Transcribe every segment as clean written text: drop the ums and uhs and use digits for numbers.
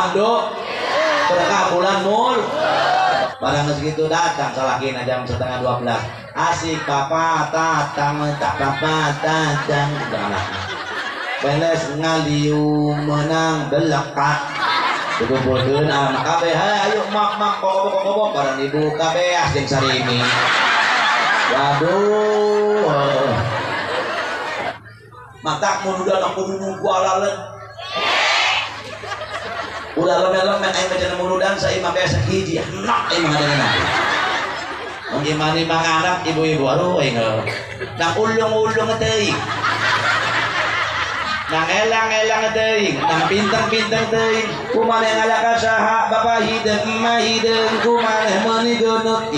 Alhamdulillah. Berkah bulan mul. Barang segitu datang salakina jam 11:30. Asik papa tatang tak papa tatang gitu anaknya. Beles ngaliu menang belekat. Dikumpulkeun anak kabeh, ayo mak mak kokobok kokobok barang dibuka beas jeung sarimi. Waduh. Matak mun udah kudu nunggu alalen. Udah leme-leme aing mah muludan saimah beas hiji enak aing mah ngadengeuna. Mengimani mang anak ibu-ibu aduh aing. Nang ulung-ulung teuing. Nang elang-elang teuing, nang pintang-pintang teuing, kumaneh ngalaka saha bapa hideung emak hideung kumaneh meuni geunut.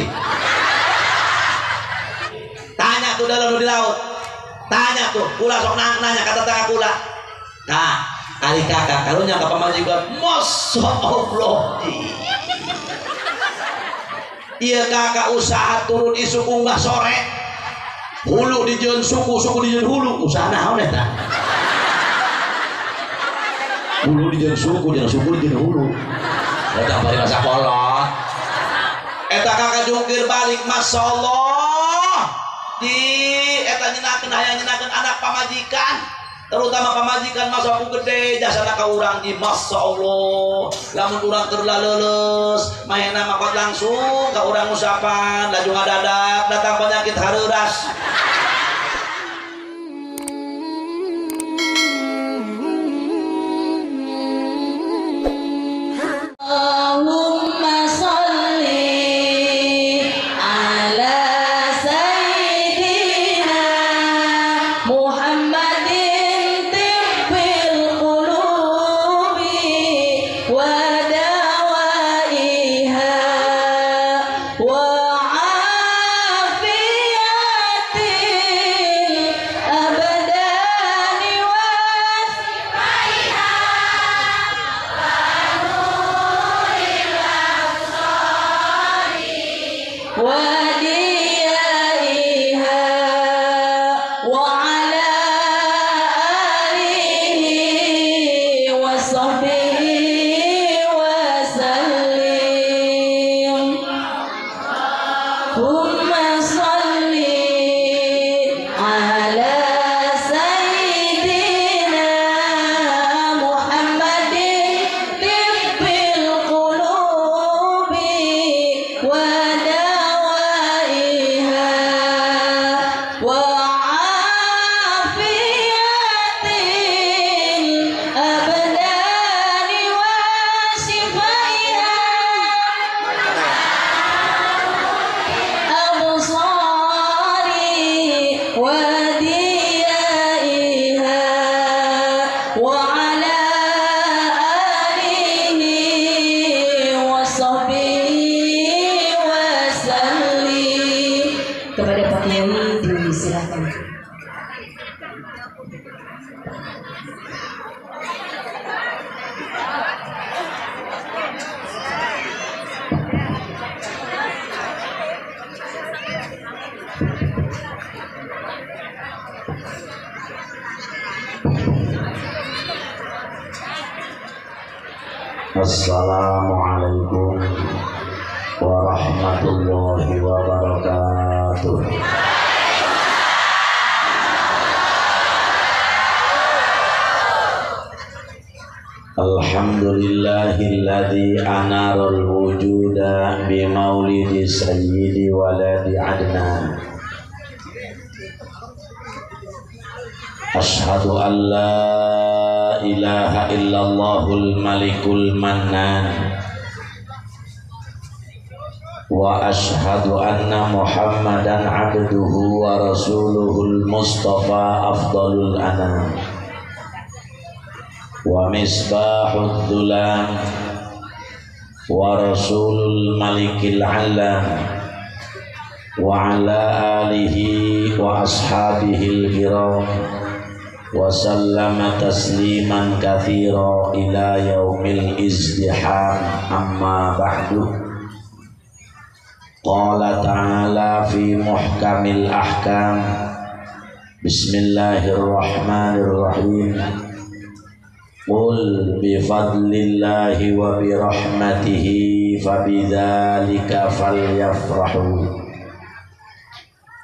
Tanya tuh dalam di laut. Tanya tuh, kula sok nanya kata tetangga kula. Nah, ari kakak karunya ka pamajikan, Masya Allah. Iya kakak usaha turun isuk unggah sore. Hulu dijeun suku, suku dijeun hulu. Usaha naon eta? Hulu dijeun suku, jeung suku dijeun hulu. Eta bari masa kolot. Eta kakak jungkir balik, Masya Allah. Di eta nyenakeun hayang nyenakeun anak pamajikan, terutama pamajikan masa ku gede jasana ka urang di Masya Allah. Lamun urang keur laleuleus maena makot langsung ka urang usapan laju ngadadak datang penyakit hareuras. Allahumma sholli ala sayyidina Muhammadin tibbil qulubi wa dawaiha wa afiyatil abdani wa shifaiha wa nuril absari wa diyaiha wa ala alihi wa sahbihi wa sallim. Allahumma sholli ala sayyidina Muhammadin tibbil qulubi wa dawaiha wa afiyatil abdani wa shifaiha absari wa diyaiha wa ala alihi wa sahbihi wa sallim. Kepada Pak Kiai disilakan. Assalamualaikum warahmatullahi wabarakatuh. Alhamdulillahilladzi anaral wujuda bimaulidi sayyidi waladi Adnan. Ashhadu an la ilaha illallahul malikul mannan wa ashhadu anna muhammadan abduhu wa rasuluhul mustafa afdalul anam wa misbahud dhulam wa rasulul malikil alam wa ala alihi wa ashabihil kiram wa sallama tasliman katsira ila yaumil izdiham. Amma ba'du. Qala ta'ala fi muhkamil ahkam. Bismillahirrahmanirrahim. Qul bi fadlillahi wa bi rahmatihi fabidzalika falyafrahu.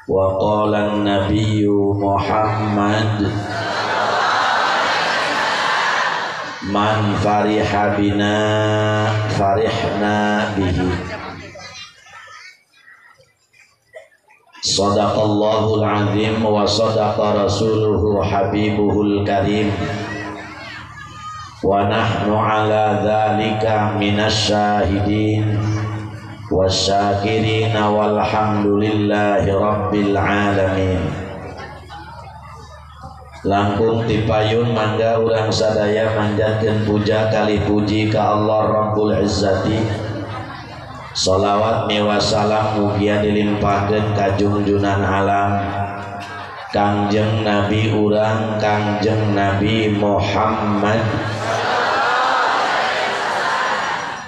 Wa qala an-nabiyyu Muhammad man fariha bina farihna bihi. Sadaqallahul azim wa sadaqa rasuluhu habibuhul karim. Wa nahnu ala dzalika minasyahidin wasyakirin walhamdulillahi rabbil alamin. Langkung tipayun mangga urang sadaya manjatkeun puja kali puji ka Allah Rabbul Izzati. Shalawat miwa salam mugia dilimpahkeun ka junjunan alam Kangjeng Nabi urang Kangjeng Nabi Muhammad.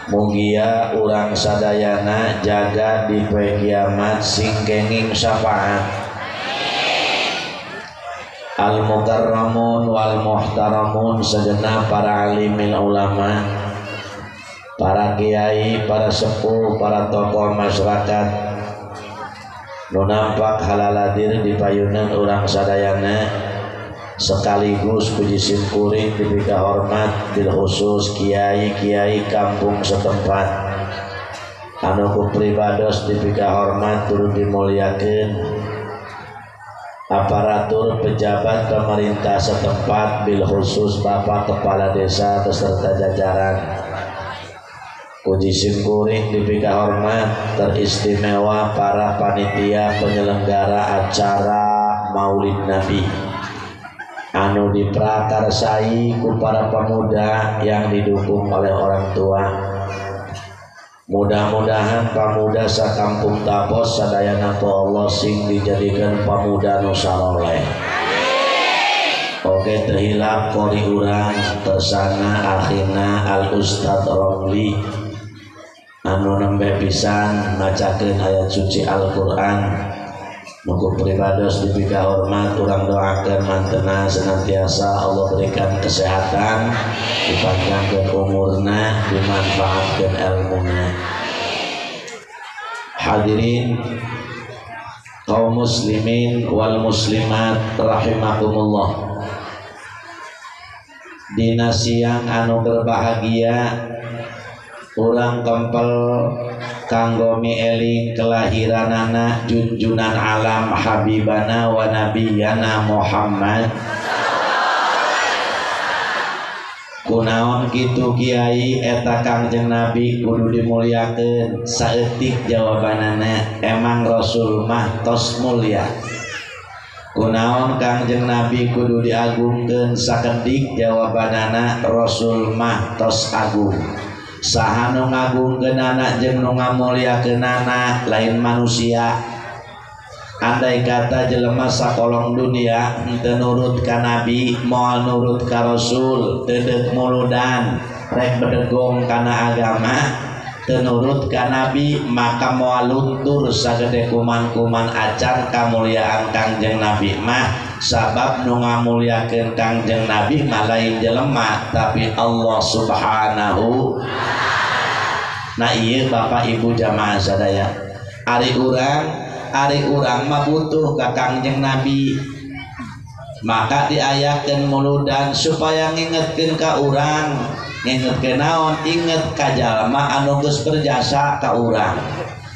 Mugia urang sadayana jaga di poe kiamat sing kenging syafaat. Al mukarramun wal muhtaramun, segenap para alimil ulama, para kiai, para sepuh, para tokoh masyarakat nu nampak halaladir di payunan urang sadayana, sekaligus puji simkuring dibika hormat bil khusus kiai-kiai kampung setempat anu ku pribados dibika hormat turut dimuliakeun, aparatur pejabat pemerintah setempat bil khusus Bapak Kepala Desa beserta jajaran. Puji simkuring dibika hormat teristimewa para panitia penyelenggara acara Maulid Nabi anu diprakarsai ku para pemuda yang didukung oleh orang tua. Mudah-mudahan pemuda sakampung Tapos sadayana ku Allah sing dijadikan pemuda nu saloleh. Oke, terhilap kori urang tersana akhirna Al Ustad Romli anu nembe pisan macakeun ayat suci Al-Qur'an. Mugu pribados dibika hormat urang doakeun mantena senantiasa Allah berikan kesehatan, dipanjangkeun umurna, dimanfaatkeun ilmuna. Hadirin kaum muslimin wal muslimat rahimakumullah. Dina siang anu berbahagia urang kempel kanggo mieling kelahiranana junjunan alam habibana wa nabiyana Muhammad. Kunaon kitu kiai eta Kangjeng Nabi kudu dimuliakeun? Saeutik jawabanana, emang Rasul mah tos mulia. Kunaon Kangjeng Nabi kudu diagungkeun? Sakedik jawabanana, Rasul mah tos agung. Saha nu ngagungkeunana jeung nu ngamuliakeunana lain manusia. Andai kata jelema sakolong dunia henteu nurut ka nabi, moal nurut ka rasul, teu deuk muludan, rek bedegong kana agama, teu nurut ka nabi, maka moal luntur sagede kuman-kuman acan kamuliaan Kangjeng Nabi mah. Sabab nu ngamuliakeun Kangjeng Nabi mah lain jelema tapi Allah Subhanahu. Nah ieu Bapak Ibu jamaah sadaya, ari urang mah butuh ka Kangjeng Nabi, maka diayakeun muludan supaya ngingetkeun ka urang. Ngingetkeun naon? Inget ka jalma anu geus berjasa ka urang.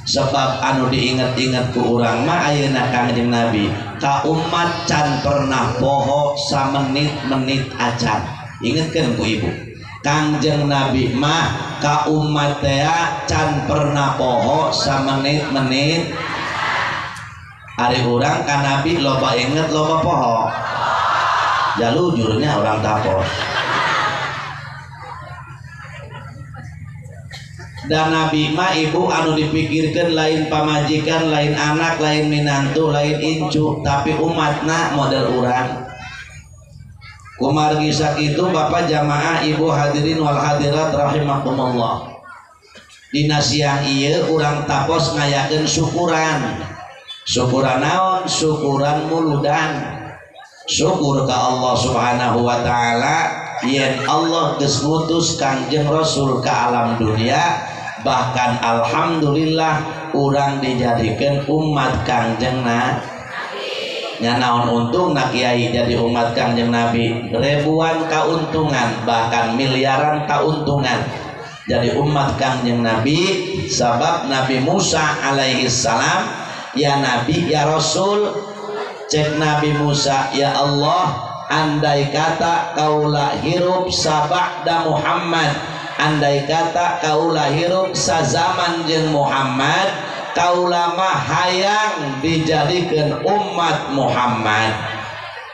Sebab anu diinget-inget ku urang mah ayeuna Kangjeng Nabi ka umat can pernah poho samenit-menit acan. Ingetkeun ku ibu, Kangjeng Nabi mah ka umat teh can pernah poho samenit-menit. Ari urang ka Nabi loba inget loba poho, jalujurnya orang Tapos. Dan Nabi mah ibu anu dipikirkan lain pamajikan, lain anak, lain minantu, lain incu, tapi umatna model urang. Kumargi sakitu bapak jamaah ibu hadirin wal hadirat rahimakumullah. Dina siang ieu urang Tapos ngayakeun syukuran. Syukuran naon? Syukuran muludan. Syukur ka Allah Subhanahu wa taala Yen Allah geus ngutus Kangjeng Rasul ke alam dunia, bahkan alhamdulillah urang dijadikan umat Kangjeng Nabi. Nya naon untungna kiai jadi umat Kangjeng Nabi, ribuan kauntungan bahkan miliaran kauntungan jadi umat Kangjeng Nabi. Sabab Nabi Musa alaihi salam ya Nabi ya Rasul, cek Nabi Musa ya Allah, andai kata kaula hirup sabada Muhammad, andai kata kaula hirup sazaman jeung Muhammad, kaula mah hayang dijadikeun umat Muhammad.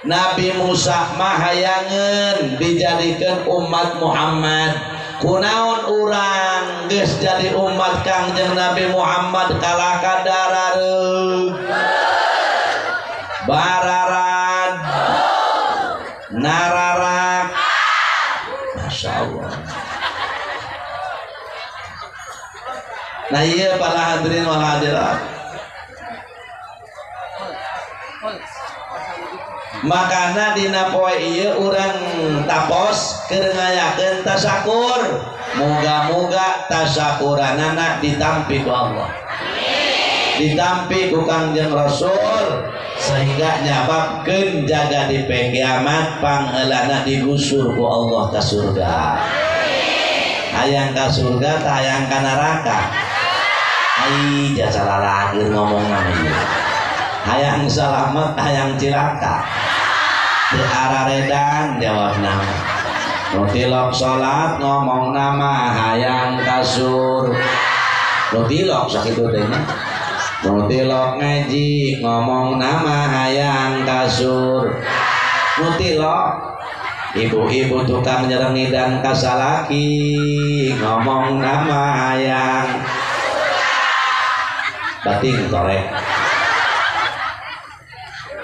Nabi Musa mah hayangeun dijadikeun umat Muhammad. Kunaon urang geus jadi umat Kangjeng Nabi Muhammad kalah kadarareug bararad nararak. Masya Allah. Nah iya para hadirin wal hadirat, makana dina poe ieu urang tapos keur ngayakeun tasakur. Muga-muga tasakuranana ditampi ku Allah, ditampi ku Kangjeng Rasul, sehingga nyababkeun jaga di poe kiamat pangheulana digusur ku Allah ka surga. Hayang ka surga tah hayang ka neraka. Ai jasa lalageur ngomongna ieu. Hayang salamet hayang cilaka. Teu araredan jawabna. Nu tilok salat ngomong nama hayang ka surga. Nu tilok sakitu teh nya. Nu tilok ngaji ngomong nama hayang ka surga. Nu tilok ibu-ibu tukang nyerengidan kasalaki ngomong nama hayang bating torek.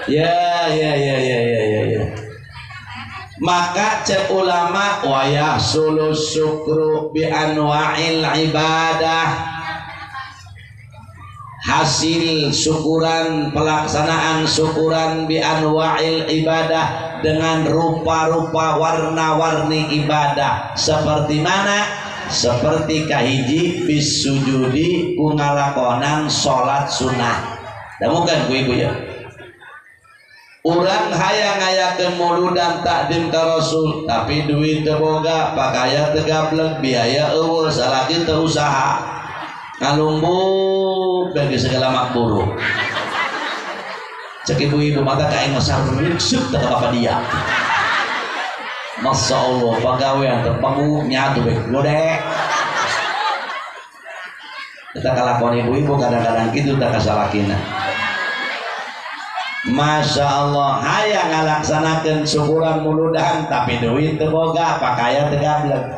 Ya ya ya ya ya ya ya. Maka cek ulama wayah sulus syukru bi anwa'il ibadah. Hasil syukuran, pelaksanaan syukuran bi anwa'il ibadah dengan rupa-rupa warna-warni ibadah. Seperti mana? Seperti kahiji bisujudi ku ngalakonan salat sunnah. Damukan ku ibu ya. Urang hayang ngayakeun muludan takdim ka Rasul, tapi duit teu boga, pakaya teu gablek, biaya eueuh, salaki teu usaha. Ngalumbuk bagi segala makburuk. Cek ibu-ibu mata kain masar riksuk tak apa dia. Masya Allah, pegawai terpengu nyatu baik godek. Kita kelakuan ibu-ibu kadang-kadang gitu tak kasalakina. Masya Allah, hayang ngalaksanakeun syukuran muludan tapi duit teu boga, pakaian teu gablek.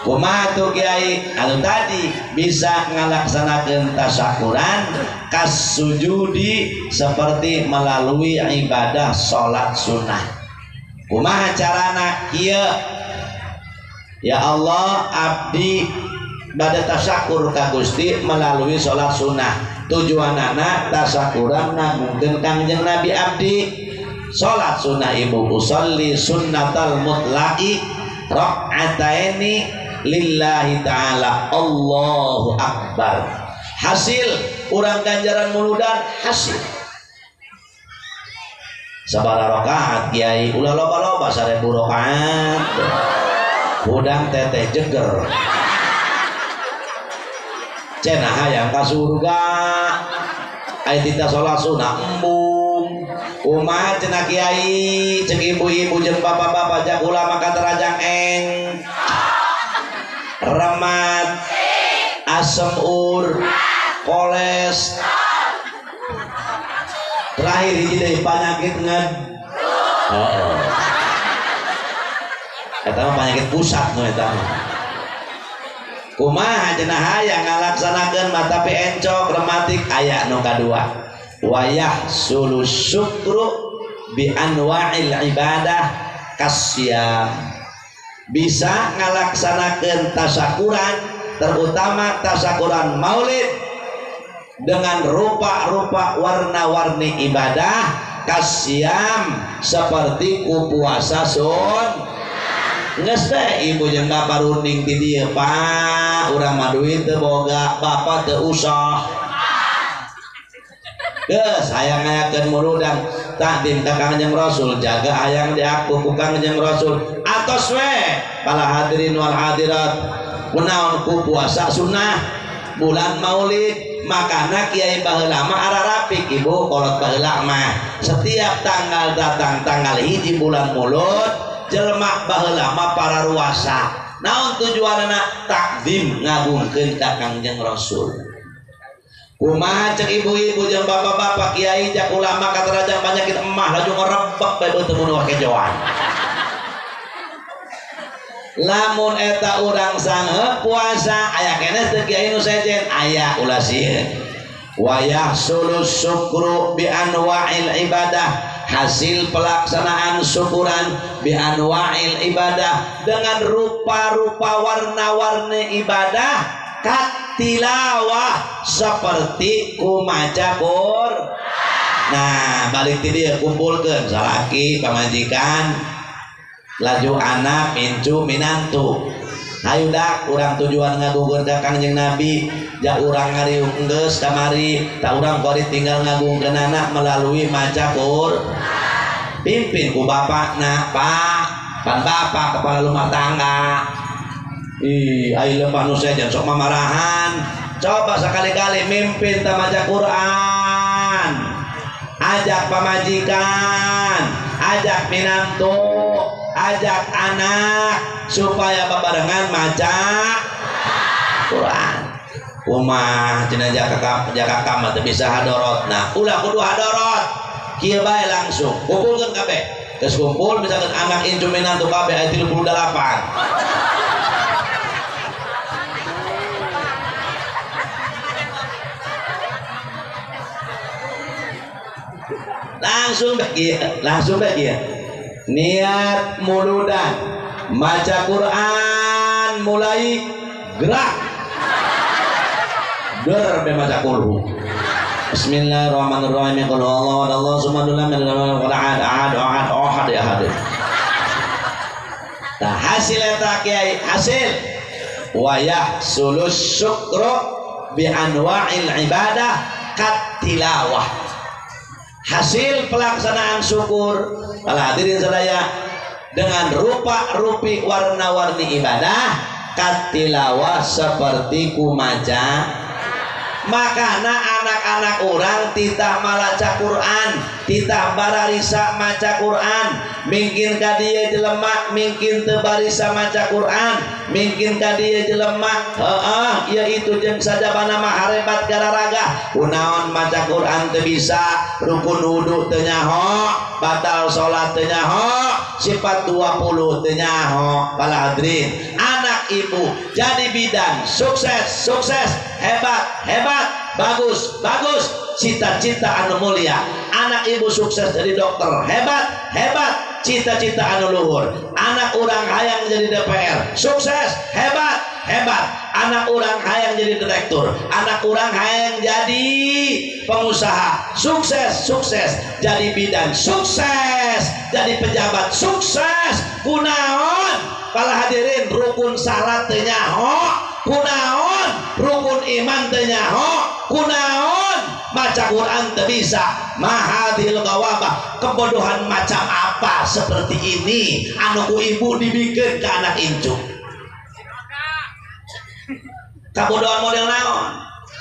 Kumaha tuh kiai? Anu tadi bisa ngalaksanakeun tasyakuran kasujudi seperti melalui ibadah salat sunnah. Kumaha carana kieu? Ya Allah, abdi bade tasyakur ka Gusti melalui salat sunnah. Tujuanana tasyakuran ngagungkeun Kangjeng Nabi abdi. Salat sunnah ibu usolli sunnatal mutlaqi rakaataini lillahi ta'ala. Allahu akbar. Hasil urang ganjaran muludan hasil sabaraha rakaat kiai? Ulah loba-loba 1000 rakaat. Hudang teteh jeger. Cenah hayang ka surga. Ai tita salat sunah embung. Kumaha cenah kiai, cek ibu-ibu jeung bapak-bapak jak ulama katerajang eng. Remat, asem ur, koles. Terakhir hiji deui penyakit nged. Heeh. Eta mah penyakit pusat nu eta mah. Kumaha cenah hayang ngalaksanakeun mah tapi encok rematik aya nu kadua. Wayah sulus syukru bi anwa'il ibadah kasyam. Bisa ngalaksanakeun tasyakuran, terutama tasyakuran maulid dengan rupa-rupa warna-warni ibadah kasyam seperti ku puasa sun. Geus teh ibu jeung bapak runding ti dieu Pak, urang mah duit teu boga, bapak teu usah. Geus hayang ngayakeun muludan takdim ka Kangjeng Rasul, jaga hayang diaku ku Kangjeng Rasul. Atos we para hadirin wal hadirat, kunaon ku puasa sunnah bulan Maulid, makana kiai baheula mah ararapik ibu kolot baheula mah. Setiap tanggal datang tanggal 1 bulan Mulud, jelema baheula mah para ruasa. Naon tujuanna? Takdim ngagungkeun ka Kangjeng Rasul. Kumaha cek ibu-ibu jeung bapak-bapak kiai jak ulama katarajang penyakit emah laju ngerebek bae beuteung bunuh kejoan. Lamun eta urang sange puasa aya keneh teu kiai nu sejen aya ulah sieun. Wa yahsulus syukru bi anwa'il ibadah, hasil pelaksanaan syukuran bi anwa'il ibadah dengan rupa-rupa warna-warni ibadah katilawah seperti kumaca Quran. Nah balik ti dieu kumpulkeun salaki pamajikan laju anak mincu minantu. Hayu dak urang tujuan ngagungkeun ka Kangjeng Nabi, ja urang ngariung geus kamari, ta urang bari tinggal ngagungkeun anak melalui maca Quran. Pimpin ku bapakna, Pak, pan bapak kepala rumah tangga. Ih, ayo lemah nu sejen sok mamarahan. Coba sekali-kali mimpin ta maca Quran. Ajak pamajikan, ajak minantu, ajak anak supaya babarengan maca Quran. Kumah cenah jaka kamar teu bisa hadorotna. Ulah kudu hadorot. Kieu bae langsung kumpulkeun kabeh. Geus kumpul misalkan anak incu minantu kabeh aya 38. Langsung bae, langsung bae. Niat muludan maca Quran mulai gerak. Der be maca kulhu. Bismillahirrahmanirrahim. Qul huwallahu ahad, Allahu samad, lam yalid walam yulad, ahad ahad ahad ahad ahad. Nah, hasil eta kiai, hasil wa yahsulus syukru bi anwa'il ibadah katilawah. Hasil pelaksanaan syukur para hadirin sadaya dengan rupa-rupi warna-warni ibadah katilawah seperti kumaca. Makana anak-anak orang titah malaca Quran, titah bararisa maca Quran, mungkin ka dieu jelema mungkin teu barisa maca Quran, mungkin ka dieu jelema heeh yaitu jeung sajabana mah harebat gararaga kunaon maca Quran teu bisa, rukun wudu teu nyaho, batal salat teu nyaho, sifat 20 teu nyaho. Para hadirin, anak ibu jadi bidan sukses, sukses, hebat, hebat, bagus, bagus, cita-cita anu mulia. Anak ibu sukses jadi dokter, hebat, hebat, cita-cita anu luhur. Anak urang hayang jadi DPR, sukses, hebat, hebat. Anak urang hayang jadi direktur, anak urang hayang jadi pengusaha, sukses, sukses, jadi bidan, sukses, jadi pejabat, sukses. Kunaon para hadirin rukun salat teu nyaho, kunaon rukun iman teu nyaho, kunaon maca Quran teu bisa. Mahadil gawabah, kebodohan macam apa seperti ini anu ku ibu dibikin ke anak incu. Kabodohan model naon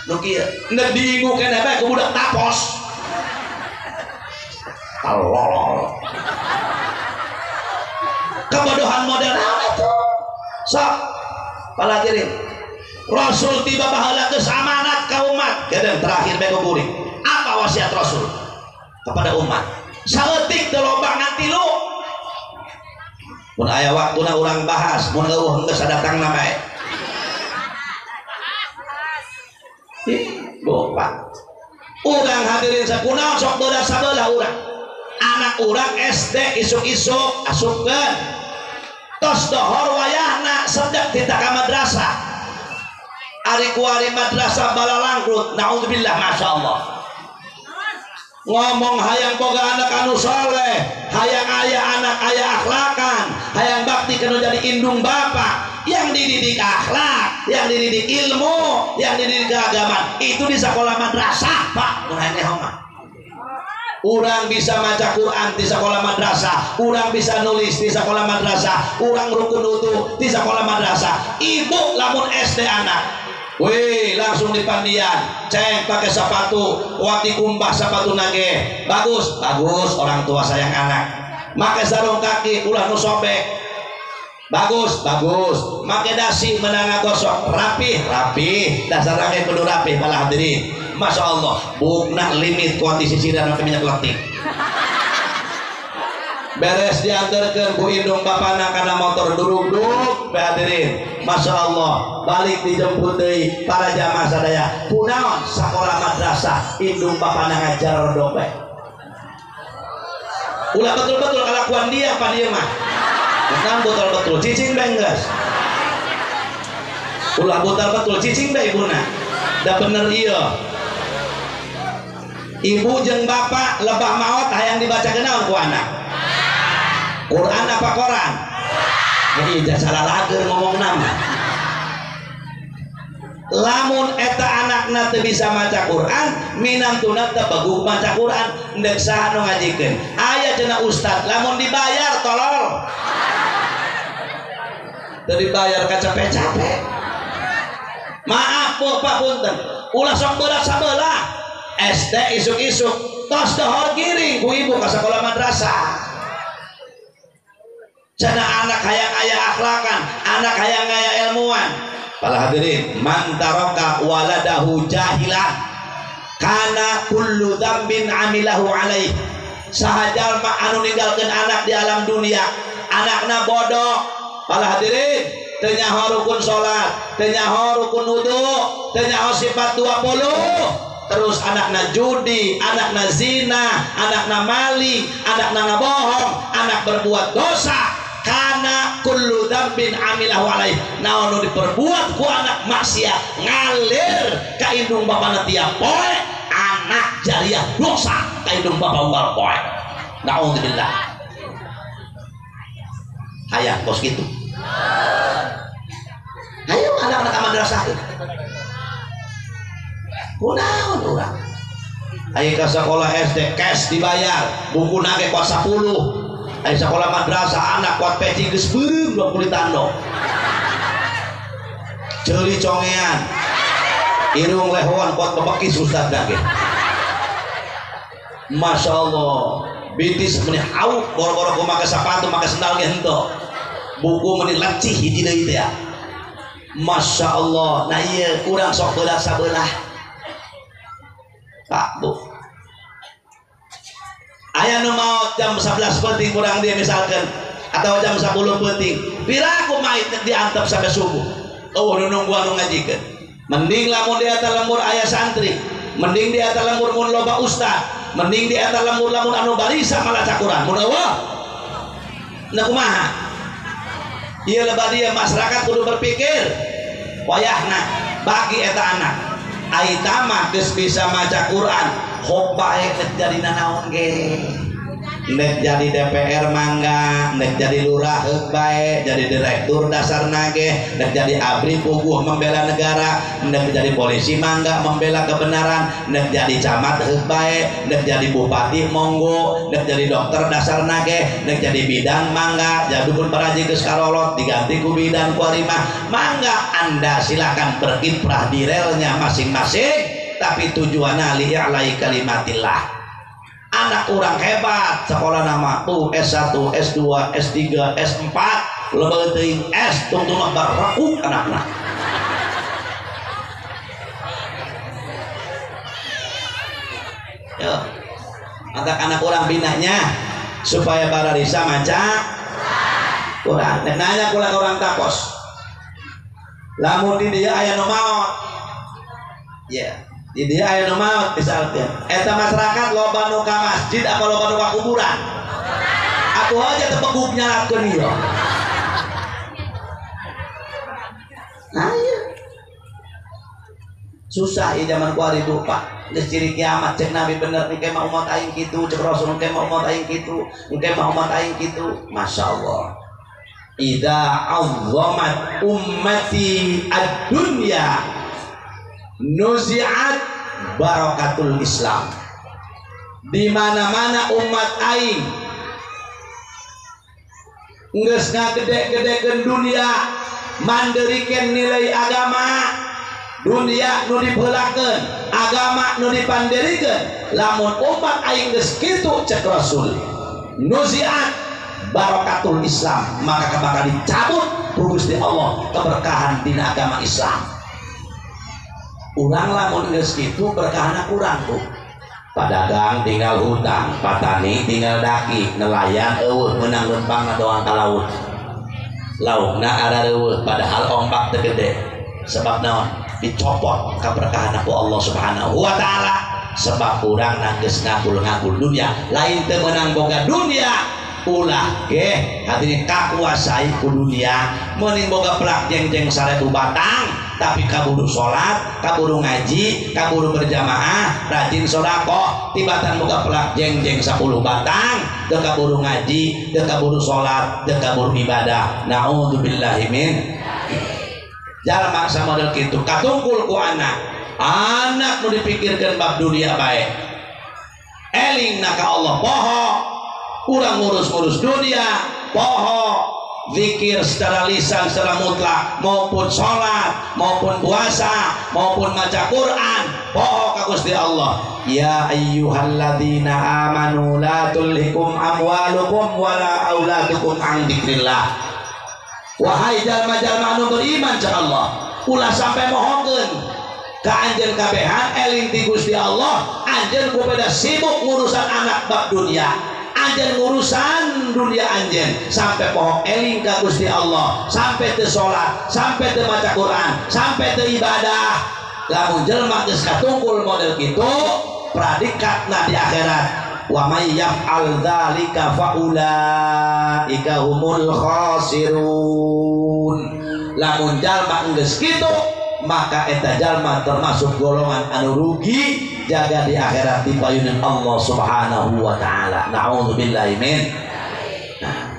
nu kieu nek diingu keneh bae ku budak tapos. Tolol. Kebodohan model naon itu? Sok para hadirin, Rasul tiba baheula geus amanat ka umat. Gedeung terakhir bae kuring. Apa wasiat Rasul kepada umat? Saeutik teu loba ngan tilu. Mun aya waktuna urang bahas, mun eueuh geus datangna bae. Ih, bopak. Urang hadirin sakunaon sok beulah sabelah urang. Anak urang SD isuk-isuk asupkeun. Tos dohor wayahna sedek tita ka madrasah. Ari kuari madrasah balalangkrut, naudzubillah masyaallah. Ngomong hayang boga anak anu soleh, hayang ayah anak ayah akhlakan, hayang bakti kena jadi indung bapak. Yang dididik akhlak, yang dididik ilmu, yang dididik keagamaan, itu di sekolah madrasah, Pak. Urang bisa maca Quran di sekolah madrasah, urang bisa nulis di sekolah madrasah, urang rukun wudu di sekolah madrasah. Ibu lamun SD anak, wih langsung dipandian, ceng pakai sepatu, wati kumbah sepatu nage, bagus, bagus orang tua sayang anak. Make sarung kaki, ulah nu sobek, bagus, bagus. Make dasi menang gosok, rapih, rapih. Dasar nage kudu rapih malah hadirin. Masya Allah, bukna limit kuat di sisiran pakai minyak letik. Beres diantarkan bu indung bapana karena motor duruk-duruk hadirin. Masya Allah, balik dijemput deui para jamaah sadaya. Kunaon sekolah madrasah indung bapana ngajar dope. Ulah betul-betul kelakuan dia apa dia mah. Bukan betul-betul cicing bae geus. Ulah betul-betul cicing bae ibuna. Da bener ieu. Ibu jeung bapak lebah maot hayang dibacakeun naon ku anak? Quran apa koran? Jadi salah lager ngomong nama. Lamun eta anakna teu bisa maca Quran, minantuna teu beguh maca Quran, endek saha nu ngajikeun? Aya cenah ustad, lamun dibayar tolol. Teu dibayar ka capek-capek. Maaf Bu, Pak punten. Ulah sok berat sabelah. SD isuk-isuk tos dohor giring ku ibu ka sekolah madrasah. Cenah anak hayang aya akhlakan, anak hayang aya ilmuwan. Para hadirin, man taraka waladahu jahilan kana kullu dzambin amilahu alaih. Saha jalma anu ninggalkeun anak di alam dunia, anakna bodoh. Para hadirin, teu nyaho rukun salat, teu nyaho rukun wudu, teu nyaho sifat 20. Terus anakna judi, anakna zina, anakna maling, anakna ngabohong, anak berbuat dosa. Kana kullu dzambin amilahu alaih. Naon nu diperbuat ku anak maksiat ngalir ka indung bapana tiap poe, anak jariah dosa ka indung bapa unggal poe. Naudzubillah. Hayang kos kitu. Ayo anak-anak madrasah. Kunaon urang? Ayo ke sekolah SD cash dibayar, buku nage kuat 10. Ayo sekolah madrasah anak kuat peci geus beureum 20 tando. Ceuli congean. Irung lehoan kuat bebekis ustad nage. Masya Allah, bitis meni hauk boro-boro ku make sepatu, make sendal ge henteu. Buku meni lecih hiji deui teh ya. Masya Allah, nah ieu urang sok belah sabelah. Pak Bu, aya nu maot jam 11 penting kurang dia misalkan atau jam 10 penting, piraku mait diantep sampai subuh. Oh nu nungguan nu ngajikeun. Mending lamun di eta lembur aya santri, mending di eta lembur mun loba ustad, mending di eta lembur lamun anu barisa malah cakuran. Mun eueuh. Nah kumaha? Ieu lebah dia masyarakat kudu berpikir wayahna bagi eta anak. Aitama geus bisa maca Quran, hok bae nek jadi nanaon ge. Nek jadi DPR mangga, nek jadi lurah heuk bae, jadi direktur dasarna ge, nek jadi abri puguh membela negara, nek jadi polisi mangga membela kebenaran, nek jadi camat heuk bae, nek jadi bupati monggo, nek jadi dokter dasarna ge, nek jadi bidan mangga, jadi dukun paraji geus karolot diganti ku bidan ku arimah, mangga Anda silakan berkiprah di relnya masing-masing, tapi tujuanna li'alai kalimatillah. Anak orang hebat sekolah nama tuh S1, S2, S3, S4 lebih teuing S tungtung barekuk anakna. Yo, anak-anak orang binanya supaya bararisa maca Quran. Nek nanya kula orang takos. Lamun di dieu aya nu maot. Ya. Di dia aya nu maot misalkan. Eta masyarakat loba nu ka masjid apa loba nu ka kuburan? Atuh aja teu peguk nyalatkeun ieu. Nah iya. Susah ya zaman kuari bu pak. Geus ciri kiamat cek Nabi bener engke mah umat aing kitu, cek Rasul engke mah umat aing kitu, engke mah umat aing kitu. Masya Allah. Idza azzamat ummati ad-dunya nuzi'at barakatul Islam. Di mana-mana umat aing geus ngagede-gedekeun dunia, manderikeun nilai agama, dunia nu dipeulakeun, agama nu dipanderikeun. Lamun umat aing geus kitu cek Rasul, nuzi'at barakatul Islam, maka bakal dicabut ku Gusti Allah keberkahan dina agama Islam. Urang lamun geus kitu berkahana kurang tuh. Padagang tinggal hutang, patani tinggal daki, nelayan eueuh meunang lempang doang ka laut. Laukna arareueuh padahal ombak teu gede. Sebab naon? Dicopot kaberkahan ku Allah Subhanahu wa taala. Sebab urang geus ngagul-ngagul dunia, lain teu meunang boga dunia. Ulah geh hatinya kakuasai ku dunia, mending boga pelak jeng-jeng 1000 batang tapi kaburu sholat, kaburu ngaji, kaburu berjamaah, rajin sodakoh, tibatan boga pelak jeng-jeng 10 batang teu kaburu ngaji, teu kaburu sholat, teu kaburu ibadah. Na'udzubillahi min jalma samodel kitu katungkul ku anak, anak nu dipikirkeun bab dunia bae, eling na ka Allah poho. Kurang ngurus-ngurus dunia poho, zikir secara lisan secara mutlak maupun sholat maupun puasa maupun maca Quran poho ka Gusti Allah. Ya ayyuhalladzina amanu la tulhikum amwalukum wala auladukum an dzikrillah. Wahai jalma-jalma anu beriman cak Allah, ulah sampai mohokeun ka anjeun kabehan eling ti Gusti Allah. Anjeun ku beda sibuk ngurusan anak bab dunia, anjeun ngurusan dunia anjeun sampai poho eling ka Gusti Allah, sampai teu salat, sampai teu maca Quran, sampai teu ibadah. Lamun jelema geus katungkul model kitu, pradikatna di akhirat wa may yaf'al dzalika faulaika humul khasirun. Lamun jalma geus kitu, maka eta jalma termasuk golongan anu rugi jaga di akhirat di payunan Allah Subhanahu wa taala. Na'udzubillahi min. Nah,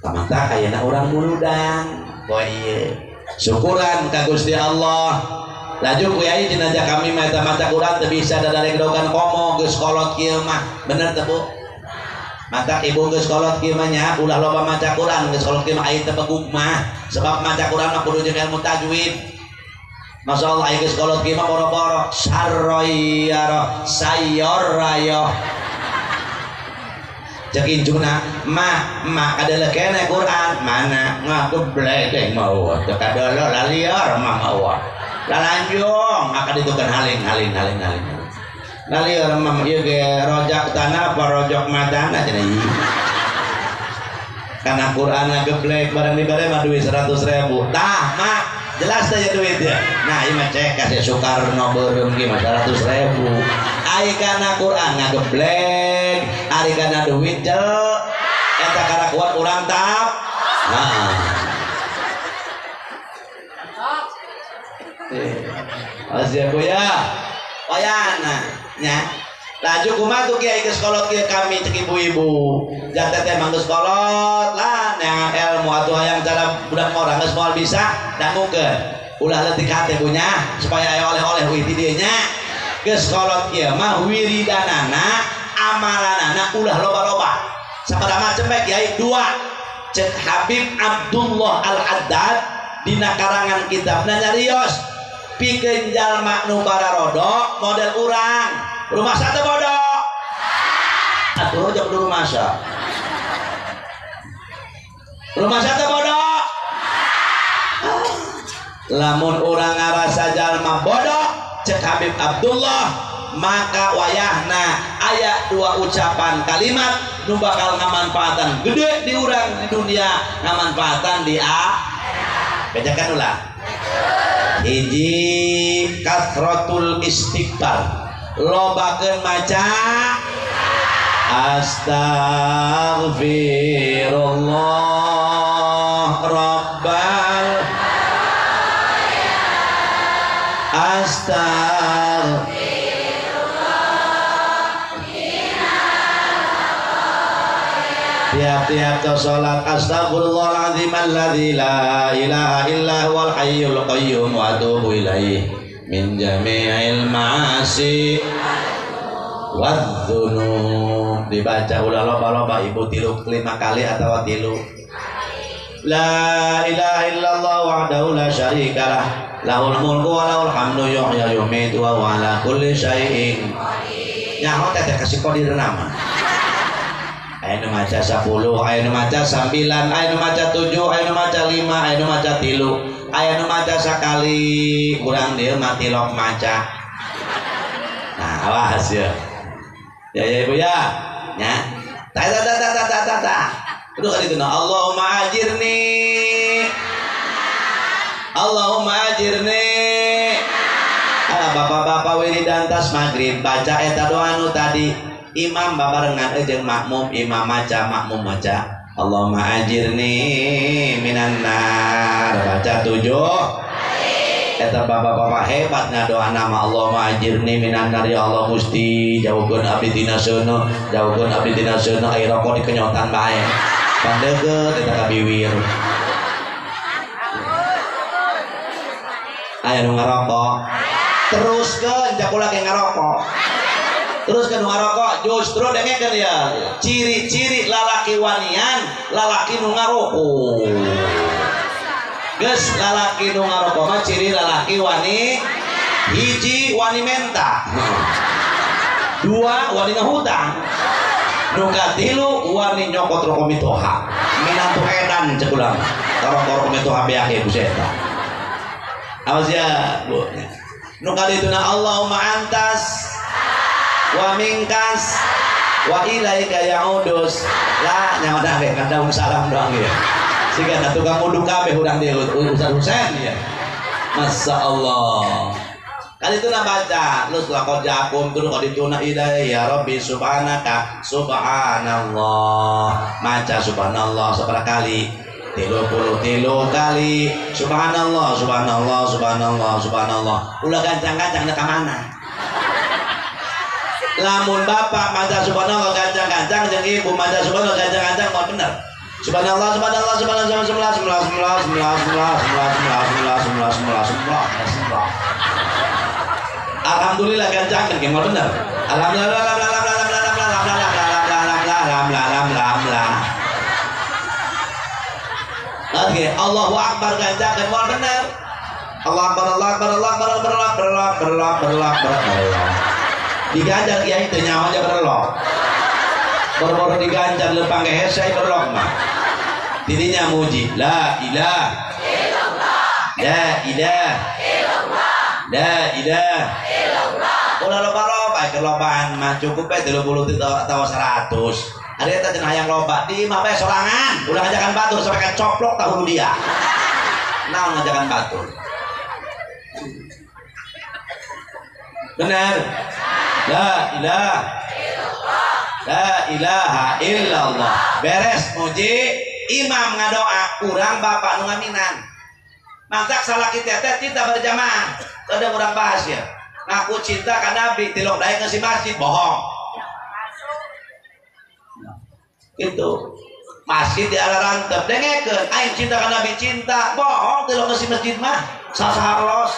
tamantak ayeuna urang muludang. Poe ieu syukuran ka Gusti Allah. Laju kiai jenazah kami mah eta maca Quran teu bisa dadaregdogan komo geus kolot kieu mah. Bener teu Bu? Mata ibu geus kolot kieu mah nya ulah loba maca Quran, geus kolot kieu mah aya teu begug mah. Sebab maca Quran mah kudu jeung ilmu tajwid. Masya Allah aya geus kolot kieu mah boro-boro sarroyaro sayorrayo. Cek incuna mah mah kadeuleuk keneh Quran mana ngageblek teh mau teu kadeuleuh lalieur mah mau. Lalanjung maka ditukeun haling haling haling haling. Lalieur mah ieu ge rojak tanah apa rojok matana cenah ieu. Karena Quran geblek barang dibere mah duit 100.000. Tah mah jelas teh ya duitnya. Nah ieu mah cek kasih Soekarno beureum ge mah 100.000. Ari kana Quran ngageblek, ari kana duit jel eta karakuan urang tap. Nah. Asia ya. Wayana nya. Laju kumaha tuh kiai geus kolot kieu kami cek ibu-ibu. Jatah teh mah geus kolot lah neangan ilmu atuh hayang cara budak orang geus moal bisa dangukeun. Ulah leutik hate punya supaya aya oleh-oleh wih di dieu nya. Geus kolot kieu mah wiridanana, amalanana ulah loba-loba. Sabaraha macem bae kiai? Dua. Cek Habib Abdullah Al-Haddad dina karangan kitabna nyarios pikeun jalma nu bararodo model urang. Rumah satu bodoh. Atuh rojok dulu masa. Rumah satu bodoh. Lamun urang ngarasa jalma bodoh cek Habib Abdullah, maka wayahna aya dua ucapan kalimat nu bakal ngamanfaatan gede di urang di dunia, ngamanfaatan di akhirat. Bejakan ulah. Hiji kasratul istighfar, lobakeun maca astaghfirullah rabbal. Astagfirullah. Tiap-tiap salat astagfirullahaladzim alladzi la ilaha illa huwal hayyul qayyum wa atubu ilaih min jami'il ma'asi wadzunub. Dibaca ulah loba-loba ibu 3 5 kali atau 3. La ilaha illallah wahdahu la syarikalah lahul mulku wa lahul hamdu yuhyi wa yumiitu wa huwa ala kulli syai'in. Nyaho teh kasih kodir nama. Aya nu maca 10, aya nu maca 9, aya nu maca 7, aya nu maca 5, aya nu maca 3, aya nu maca sakali, urang dieu mah tilok maca. Nah, awas ya. Ya ya ibu ya. Nya. Ta ta ta ta ta ta ta. Terus kali itu nah, Allahumma ajirni. Allahumma ajirni. Ala bapak-bapak wiridan tas maghrib baca eta doa nu tadi. Imam babarengan jeung makmum, imam maca, makmum maca. Allahumma ajirni minan nar. Baca 7. Eta bapak-bapak hebat ngadoa nama Allahumma ajirni minan nar, ya Allah Gusti, jauhkeun abdi tina seuneu, jauhkeun abdi tina seuneu, ai rokok dikenyotan bae. Pandeukeut eta ka biwir. Aya nu ngarokok. Teruskeun jakula ge ngarokok. Terus kan ngarokok justru dengekeun ya ciri-ciri lalaki wanian lalaki nu ngarokok. Geus lalaki nu ngarokok mah ciri lalaki wani hiji wani menta, 2 wani ngahutang, nu katilu wani nyokot rokok mitoha minantu edan cek ulang rokok mitoha beak ku eta. Awas ya Bu. Nu kalituna Allahumma antas wa mingkas wa ilaika ya'udus. Lah nyawa dah ge kadang salam doang ya. Siga na tukang uduk kabeh urang dieu Ustaz Husain ya. Masya Allah. Kali itu baca lu laqad ja'akum tur qad tuna ilai ya rabbi subhanaka subhanallah. Maca subhanallah seberapa kali? 33 kali. Subhanallah subhanallah subhanallah subhanallah. Ulah gancang-gancang ka mana? Lamun bapak maca subhanallah gancang-gancang jeung ibu maca subhanallah gancang-gancang mau bener. Subhanallah subhanallah subhanallah subhanallah subhanallah subhanallah subhanallah subhanallah subhanallah subhanallah subhanallah. Alhamdulillah gancangkeun ge mau bener. Alhamdulillah alhamdulillah. Oke, Allahu akbar gancangkeun mau bener. Allah akbar Allah akbar Allah akbar Allah akbar Allah akbar Allah akbar Allah. Diganjar kiai teu nyawa aja berlok. Boro-boro diganjar lempang ge hese berlok mah. Tidinya muji la ilaha illallah. La ilaha illallah. La ilaha illallah. Ulah loba-loba keur lobaan mah cukup bae 30 atawa 100. Ari eta cenah hayang loba di imah bae sorangan, ulah ngajakan batur sampai ka coplok tahu dia. Naon ngajakan batur? Benar. La ilaha illallah. La ilaha illallah. Beres muji imam ngadoa urang bapak nu ngaminan. Mantak salah kita teh cinta berjamaah. Ada urang bahas ya. Ngaku cinta ka Nabi tilok daek ngeusi masjid bohong. Itu masjid di arah rantep dengekeun aing cinta ka Nabi cinta bohong tilok ngeusi masjid mah saha los.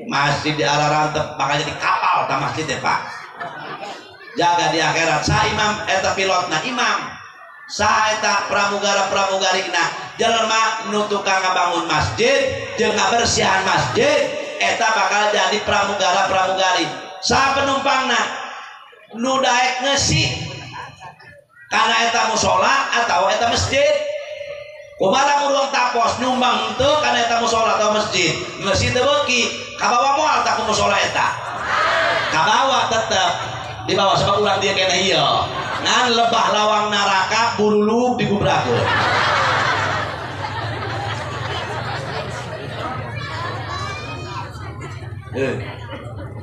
Masjid di arah rantep bakal jadi kapal ta masjid ya Pak. Jaga di akhirat sa imam eta pilotna imam sa eta pramugara pramugarina jelema nu tukang ngabangun masjid jeung ngabersihan masjid eta bakal jadi pramugara pramugari sa penumpangna nu daek ngeusi kana eta musala atau eta masjid. Kumaha urang tapos nyumbang henteu kana eta musala atau masjid ngeusi teu beuki kabawa moal tak ku musala eta kabawa tetep dibawa sebab urang dia kena ieu ngan lebah lawang neraka buruluk digubrakeun.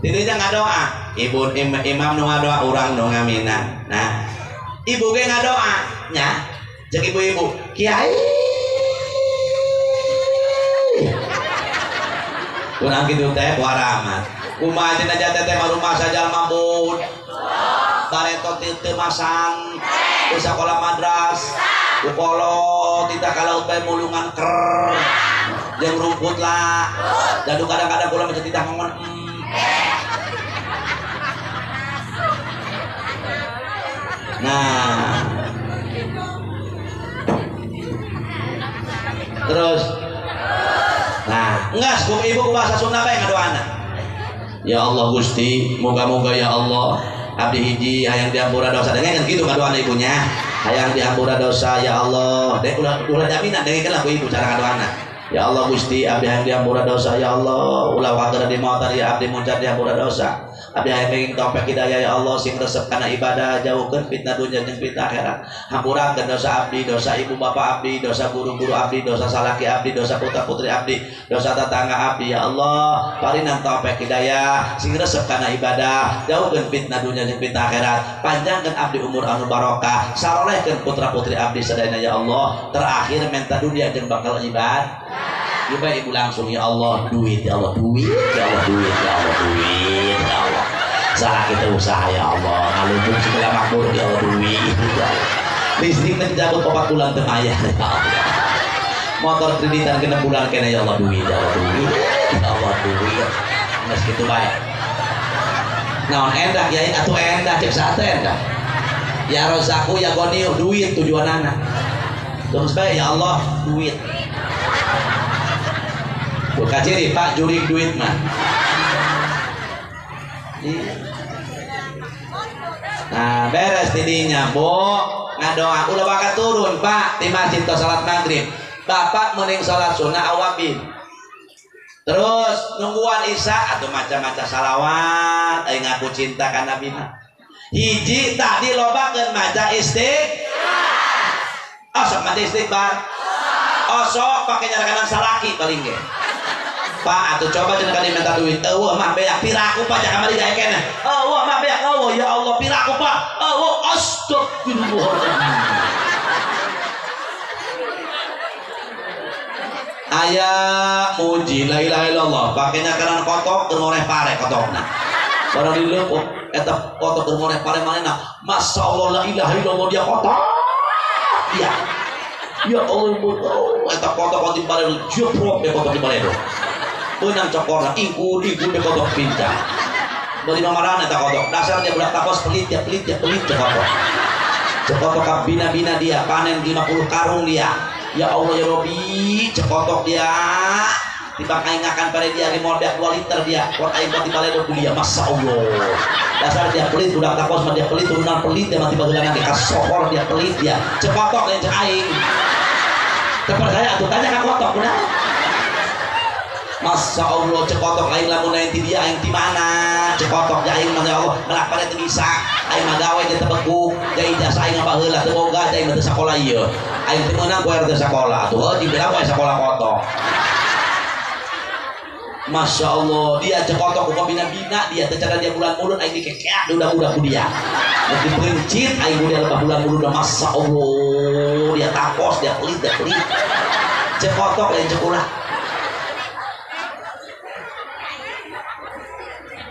Tidinya ngadoa ibu imam nu ngadoa urang nu ngaminan. Nah ibu ge ngadoa nya jeung ibu-ibu kiai Kurang kitu teh kuaraman. Kumaha cenah teteh mah rumah sajalma bud. Bareto teu masang. Teu sakola madras. Ku kolot tita ka laut bae mulungan ker. Jeung rumput lah. Dadu kadang-kadang kula mah titah ngongon. Nah. Terus nah, enggak, ibu ku bahasa Sunda bae ngadoana. Ya Allah Gusti, moga-moga ya Allah abdi hiji hayang diampura dosa. Dengekeun kitu ngadoana ibunya. Hayang diampura dosa ya Allah. Dek ulah jaminan dengekeun lah ku ibu cara ngadoana. Ya Allah Gusti, abdi hayang diampura dosa ya Allah. Ulah waktu di maut ya abdi muncar diampura dosa. Abdi hayang pengen taufik hidayah ya Allah sing resep kana ibadah, jauhkeun fitnah dunya jeung fitnah akhirat. Hampurakeun dosa abdi, dosa ibu bapak abdi, dosa guru-guru abdi, dosa salaki abdi, dosa putra-putri abdi, dosa tetangga abdi ya Allah. Parinan taufik hidayah sing resep kana ibadah, jauhkeun fitnah dunya jeung fitnah akhirat. Panjangkeun abdi umur anu barokah, sarolehkeun putra-putri abdi sadayana ya Allah. Terakhir menta dunia jeung bakal ibadah. Ibu langsung ya Allah duit, ya Allah duit, ya Allah duit, ya Allah duit, ya Allah. Salah kita usaha ya Allah, ngalumpung segala makmur ya Allah duit, ya Allah. Listrik terjabut 4 bulan teu aya ya Allah. Motor kreditan 6 bulan kena ya Allah duit, ya Allah duit, ya Allah duit. Geus kitu bae. Naon endah kiai atuh endah cek saha teh endah. Ya Rozaku ya Goniu duit tujuanana. Terus bae ya Allah duit. Buka ciri pak jurik duit mah. Nah beres tidinya bu ngadoa ulah bakal turun pak di masjid to salat maghrib. Bapak mending salat sunnah awabin. Terus nungguan isya atau macam-macam salawat aing ngaku cinta ka Nabi mah. Hiji tadi lobakeun maca istighfar. Osok maca istighfar. Osok pake nyarakanan salaki paling ge. Pak atuh coba cenah kali minta duit. Eueuh mah beak piraku Pak cak kamari gae keneh. Eueuh mah beak eueuh ya Allah piraku Pak. Eueuh astagfirullahaladzim. Aya muji la ilaha illallah pake nyakaran kotok keur ngoreh pare kotokna. Barang dileup eta kotok keur ngoreh pare manehna. Masyaallah la ilaha illallah dia kotok. Dia. Ya Allah, eta kotok di baledo jeprok be kotok di baledo. Benang cokorna ingkur ingkur be kotok pincang. Beli mamarana eta kotok. Dasar dia budak takos pelit ya pelit ya pelit kotok. Cekotok ka bina-bina dia panen 50 karung dia. Ya Allah ya Robi, cekotok dia. Tibang aing ngakan pada dia limol beak 2 liter dia. Kuat aing buat di baledo dia, Masya Allah. Dasar dia pelit budak takos mah dia pelit turunan pelit dia mati bageulana ge kasohor dia pelit dia. Cekotok lain cek aing. Terpercaya atuh tanya ka kotok udah. Masya Allah cekotok aing lamun lain ti dia aing ti mana? Cekotok ja aing mah ya Allah melak pare teu bisa. Aing mah gawe teu tebekuk, ja ijazah aing mah baheula teu boga, ja aing mah teu sakola ieu. Aing teu meunang ku teu sakola. Atuh heuh dibilang wae sakola kotok. Masya Allah dia cekotok ku bina-bina dia teu cara dia bulan mulud aing dikekeak udah-udah ku dia. Dipencit aing ku dia lebah bulan mulud Masya Allah dia takos dia pelit dia pelit. Cekotok lain cekulah.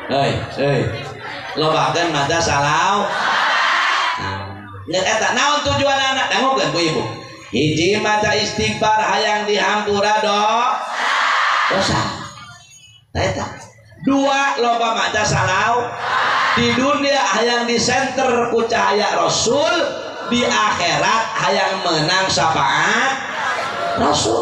Hei, hei. Lobakeun maca salau. Nah, eta naon tujuanana? Dangukeun ku ibu. Hiji maca istighfar hayang dihampura dosa. Eta. Dua loba maca salau. Di dunia hayang disenter ku cahaya Rasul, di akhirat hayang menang syafaat Rasul.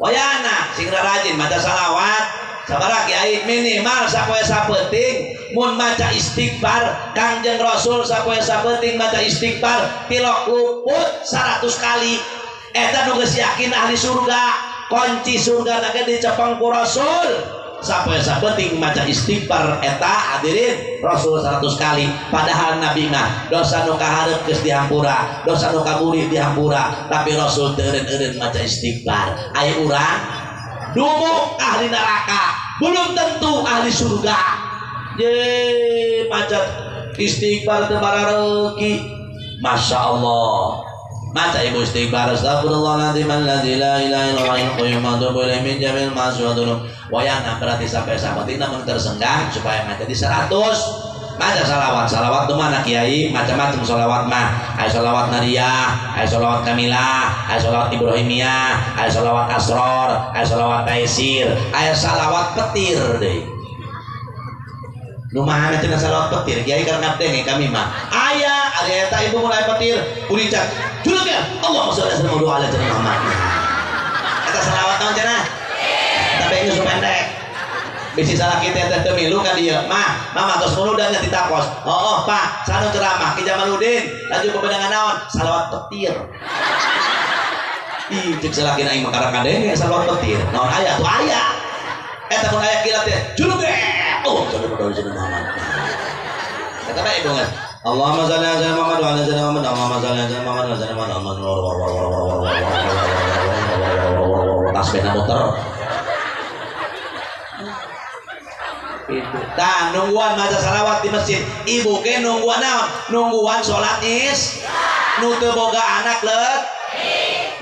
Wayana sing rajin maca salawat. Sabaraha kiai minimal sapoe sapeuting mun maca istighfar Kangjeng Rasul sapoe sapeuting maca istighfar tilok luput 100 kali. Eta nu geus yakin ahli surga, kunci surga na ge dicepeng ku Rasul. Sapoe sapeuting maca istighfar eta hadirin Rasul 100 kali. Padahal Nabi mah dosa nu kahareup geus dihampura, dosa nu kaburi dihampura, tapi Rasul teu eureun-eureun maca istighfar. Aya urang dumuk ahli neraka, belum tentu ahli surga. Ye maca istighfar teu barareuki. Masya Allah. Maca ibu istighfar astagfirullahaladzim alladzi la ilaha illa huwal qayyum wa atubu ilaihi min jami'il ma'asi wa dzunub. Wayana berarti sampai sabatina mun tersenggang supaya jadi 100. Maca salawat, salawat tuh mana kiai, macam-macam salawat mah. Aya salawat nariyah, aya salawat kamilah, aya salawat ibrahimiyah, aya salawat asror, aya salawat taisir, aya salawat petir deui. Nu mana cenah salawat petir, kiai karena ngabdenge kami mah. Aya, ari eta ibu mulai petir, uricat. Juluk ya, Allahumma sholli ala Muhammad wa ala ali Muhammad. Eta salawat naon cenah? Tapi geus pendek. Bisi salah kita teh teu milu ka dieu. Mah, mama tos mulu dan nya ditakos. Oh, Pak, sanu ceramah Ki Jamaluddin, laju bebenangan naon? Salawat petir. Ih, cek salakina aing mah karang kadenge salawat petir. Naon aya tuh aya. Eta mun aya kilat teh, juluk ge. Oh, sholli ala Muhammad. Eta bae ibu geus. Allahumma sholli ala Muhammad wa ala ali Muhammad. Allahumma sholli ala Muhammad wa ala ali Muhammad. Tasbihna muter. Tah nungguan maca salawat di masjid. Ibu ke nungguan naon? Nungguan salat is. Nu teu boga anak leut.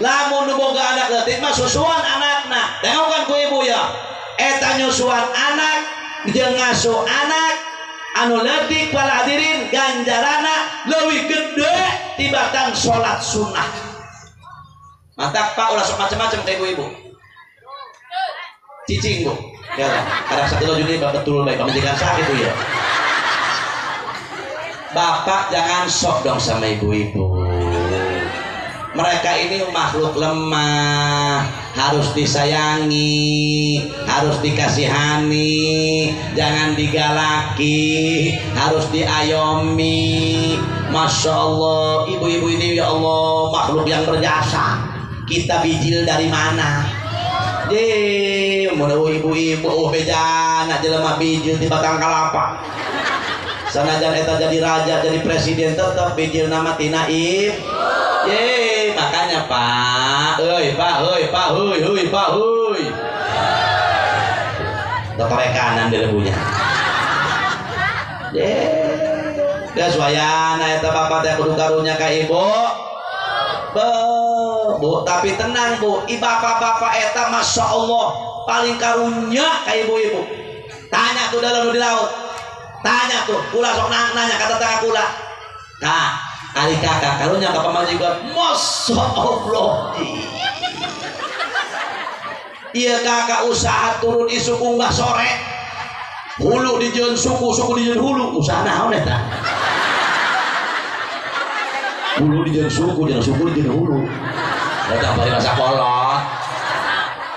Lamun nu boga anak leutik mah susuan anakna. Dengokan ku ibu ya. Eta nyusuan anak jeung ngasuh anak anu leutik para hadirin ganjarana leuwih gede tibatan salat sunnah. Matak Pak ulah sok macem-macem ka ibu-ibu. Cicing bu. Ya, kadang satu lagi ini betul baik pemajikan sakit itu ya. Bapak jangan sok dong sama ibu-ibu. Mereka ini makhluk lemah, harus disayangi, harus dikasihani, jangan digalaki, harus diayomi. Masya Allah, ibu-ibu ini ya Allah makhluk yang berjasa. Kita bijil dari mana? Ye, mun ibu-ibu oh bejana jelema bijil di batang kalapa. Sanajan eta jadi raja, jadi presiden tetep bijil nama tina ib. Ye, makanya Pak, euy Pak, euy Pak, heuy heuy Pak, heuy. Totorekanan dilebunya. Ye. Geus wayana eta bapak teh kudu karunya ka ibu. Bu, tapi tenang bu, bapak-bapak eta masya Allah paling karunya ka ibu-ibu. Tanya tuh dalam di laut, tanya tuh, kula sok nanya kata tetangga kula. Kak, ari kakak karunya ka pamajikan, masya Allah. Iya kakak usaha turun isuk unggah sore, hulu dijieun suku, suku dijieun hulu, usaha naon eta? Hulu dijieun suku, jeung suku dijieun hulu. Datang bari masa kolot.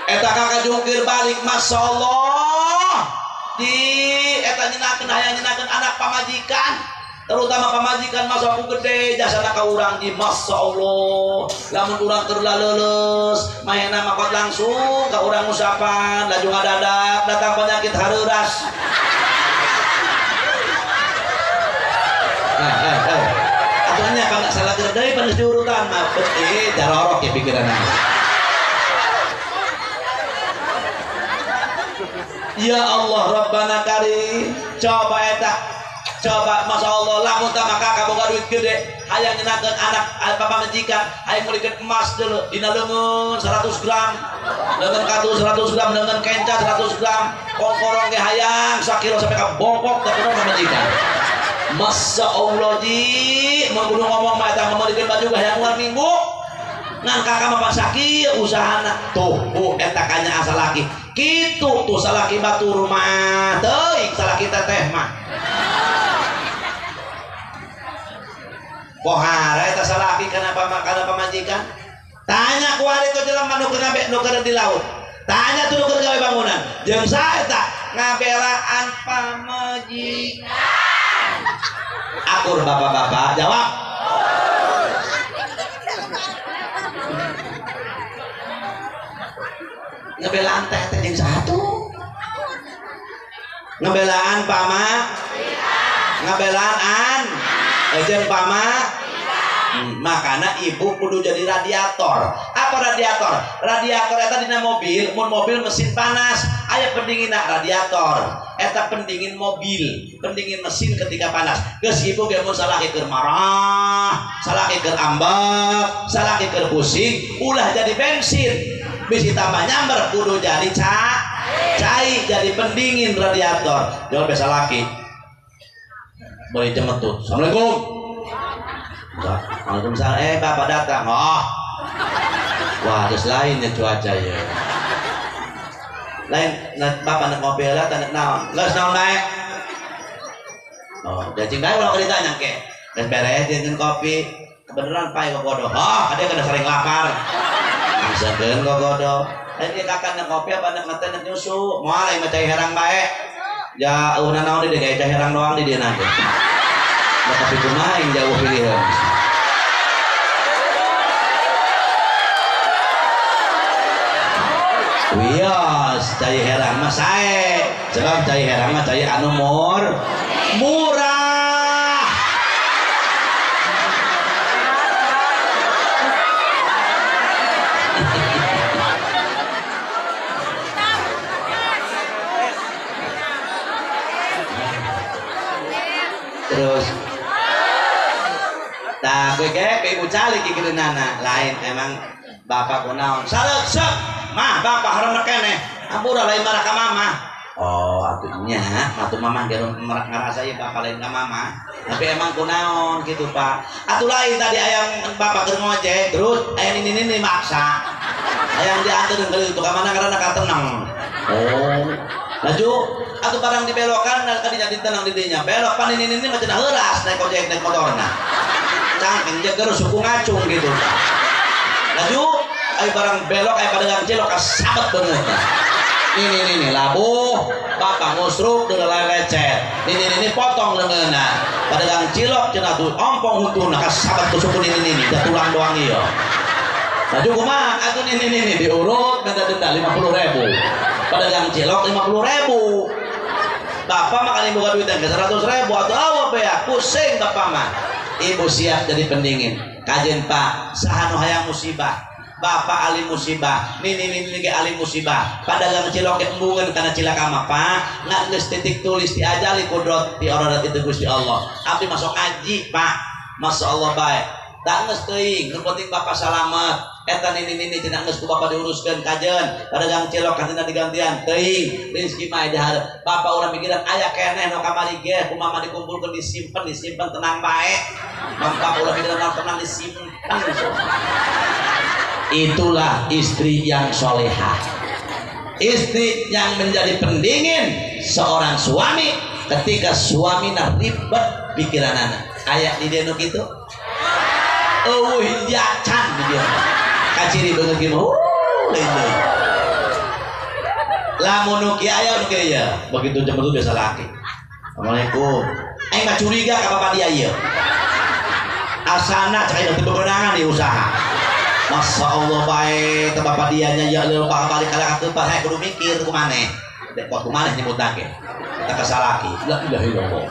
Eta kakak jungkir balik, masya Allah. Di eta nyenakeun hayang nyenakeun anak pamajikan, terutama pamajikan masa aku gede jasana ka urang di masya Allah. Lamun urang keur laleuleus, maena makot langsung ka urang ngusapan, laju ngadadak datang penyakit hareuras. Atuhnya kalau nggak salah gede pada diurutan mah jarorok ya pikiran aku. Ya Allah Rabbana karim, coba eta, coba masya Allah lamun tah maka kaboga duit gede, hayang nyenakeun anak pamajikan, hayang meulikeun emas deuleu dina leungeun 100 gram, leungeun katu 100 gram, leungeun kenca 100 gram, kongkorong ge hayang sakilo sampai ka bongkok teh kudu pamajikan. Masya Allah ji, mun kudu ngomong mah eta meulikeun baju hayang unggal minggu. Ngan kakak mah pasaki usahana tuh bu eta kanya asa laki. Kitu tuh salaki batur mah teuing salaki teteh mah. Pohara eta salaki kenapa kana pamajikan? Tanya ku ari tuh jelema nu keur ngabe nu keur di laut. Tanya tuh nu keur gawe bangunan. Jeung saha eta ngabelaan pamajikan. Akur bapak-bapak jawab. Ngebelaan teh teh jeung satu. Ngebelaan pama. Ngebelaan an. Jeung pama. Makana ibu kudu jadi radiator. Apa Apa radiator? Radiator eta dina mobil, mun mobil mesin panas, aya pendinginna radiator. Eta pendingin mobil, pendingin mesin ketika panas. Geus ibu ge mun salaki keur marah, salaki keur ambek, salaki keur pusing, ulah jadi bensin. Bisi tambah nyamber kudu jadi cai, jadi pendingin radiator. Jawab biasa laki. Boleh cemetut. Assalamualaikum. Waalaikumsalam. Bapak datang. Oh. Wah, terus lainnya cuaca ya. Lain bapak nak mobil lah, tak nak naon. Geus naon bae. Oh, jajing bae ulah ditanya ke. Geus beres jeung kopi. Kebeneran pae gogodo. Oh, ada kena sering lapar. Misalkan gogodo. Lain dia kakak nak kopi apa nak ngeteh nak nyusu. Moal aing mah cai herang bae. Ya eueuh naon di dia cai herang doang di dia nanti. Da kopi kumaha aing jauh pilihan. Wios, cai herang mah sae. Sebab cai herang mah cai anu murah. Terus tah kowe ge ibu calik iki nana lain emang bapak kunaon saleuk mah bapak haram keneh ampura lain marah ka mama. Oh atuh nya atuh mama ge ngarasa ieu bapak lain ka mama tapi emang kunaon kitu Pak atuh lain tadi ayang bapak keur ngojek terus ayang ini maksa ayang dianteun ke itu ka mana karena ka tenang. Oh laju atuh barang dibelokan kadinya ditenang di dinya belok pan ini mah cenah heuras naik ojek naik motorna cangkeng jeger suku ngacung gitu laju ayo barang belok ayo pedagang cilok kasabet beungeut ini labuh bapak ngusruk deuleu lecet ini potong leungeunna pedagang cilok cenah tuh ompong huntuna kasabet ku suku ini da tulang doang ieu laju kumaha atuh ini diurut minta denda 50.000 pedagang cilok 50.000 bapak makan ibu buka duit yang ke 100.000 atau awal ya pusing bapak mah. Ibu siap jadi pendingin kajen pak sahanu hayang musibah bapak ahli musibah nini ge ahli musibah pedagang cilok ge embungeun kana cilaka mah pak ngan geus titik tulis diajali kudrat di oradat itu Gusti Allah abdi masuk ngaji pak masyaallah bae tak geus teuing nu penting bapak salamet eta nini cenah geus ku bapak diuruskeun kajen pedagang cilok katina digantian teuing rezeki mah dihareup bapak urang mikiran aya keneh nu kamari ge ku mama dikumpulkeun disimpen tenang bae bapak ulah mikiran tenang disimpen. Itulah istri yang solehah, istri yang menjadi pendingin seorang suami ketika suami ribet pikiranana aya di dieu nu kitu eueuh hinjacan di dieu kaciri beungeut kieu mah lain deui lamun nu kieu aya nu kieu ya begitu jemput biasa laki assalamualaikum aing mah curiga ka bapak dia ieu asana cai teu bebenangan di usaha Masya Allah bae teh bapak dianya ya leuh balik ka ka teh kudu mikir ku maneh dek ku maneh nyebutna ge eta ka salaki la ilaha illallah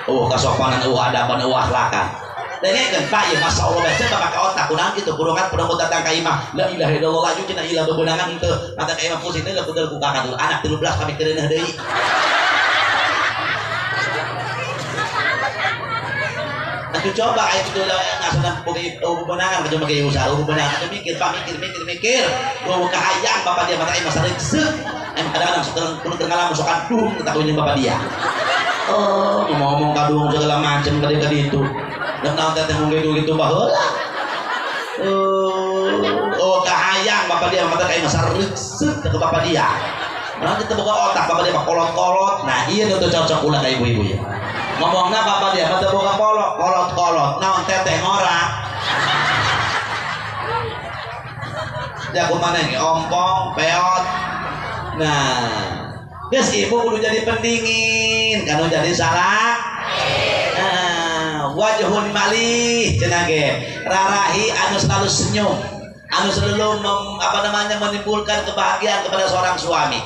eueuh kasopanan eueuh adaban eueuh akhlakan dengekeun Pak ieu Masya Allah bae bapak ka otak kunaon kitu kudu kan datang ka imah la ilaha illallah laju cenah ilah bebenangan henteu mata ka imah pusing teh kudu ku kakak anak 13 kami keureuneuh deui. Atuh coba aya kitu ngasana bebenangan kudu make usaha bebenangan atuh mikir Pak mikir gua kahayang bapak dia mata imah sareuk emang kadang-kadang sok kudu ngalamun sok kadung ketahuin bapak dia. Oh ngomong kadung segala macam kadi itu dan naon teh ngomong gitu baheula. Oh kahayang bapak dia mata kayak masa reukseut ke bapak dia. Nanti teu boga otak bapak dia mah kolot-kolot. Nah ieu nu teu cocok ulah ka ibu-ibu ya. Ngomongna bapak dia mah teu boga kolot-kolot. Naon teteh ngora. Ya kumaha ge ompong, peot. Nah, geus ibu kudu jadi pendingin, kanu jadi salah. Nah, wajhun malih cenah ge rarahi anu selalu senyum, anu selalu menimbulkan kebahagiaan kepada seorang suami.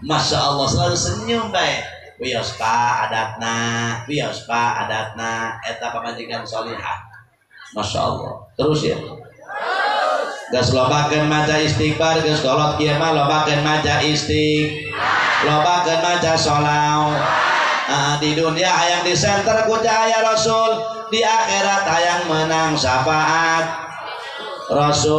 Masya Allah selalu senyum bae. Wios pa adatna, wios pa adatna eta pamajikan solihah. Masya Allah. Terus ya. Geus lobakeun maca istighfar geus kolot kieu mah lobakeun maca istighfar. Lobakeun maca sholawat. Di dunia hayang disenter ku cahaya Rasul, di akhirat hayang menang syafaat Rasul.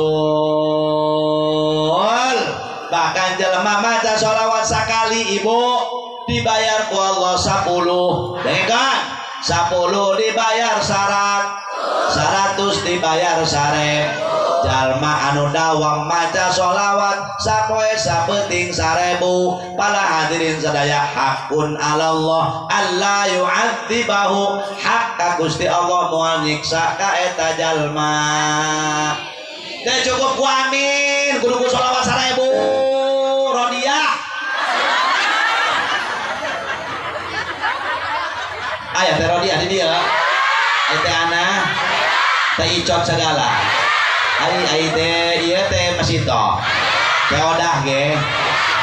Bahkan jelema maca sholawat sakali ibu dibayar ku Allah 10. Dengarkan, 10 dibayar syarat, 100 dibayar 1000. Jalma anu dawam maca sholawat sapoe sapeting 1000. Para hadirin sadaya hakun alallah alla yu'adzibahu, hak ka Gusti Allah moal nyiksa ka eta jalma. Teu cukup ku amin kudu ku sholawat 1000 rodiah. Aya teh rodiah di dieu. Aya teh ana teh icot segala. Ai ai teh ieu teh masito. Teh odah ge.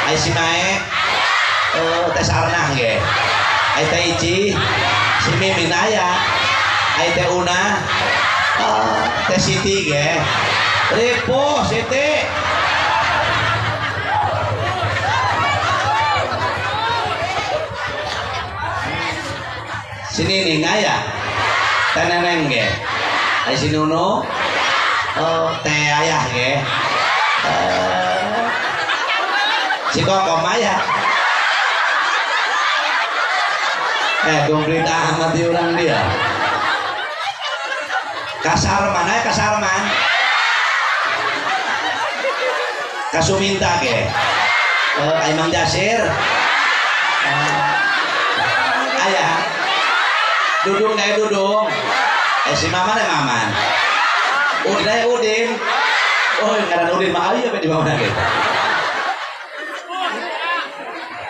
Ai si mae teh sarnah ge. Ai teh ici si mimin aya. Ai teh una teh Siti ge. Ripuh Siti. Sini ning aya. Teh neneng ge. Ai si Nunu oh, teh ayah ge. Si kokom aya. Komplit amat di orang dia. Kasarman aya kasarman. Kasuminta ge. Ai Mang Jasir. Aya. Dudung kayak dudung. Si Maman ya Maman. Udin aja Udin. Oh, ngaran Udin mah aya di mana gitu.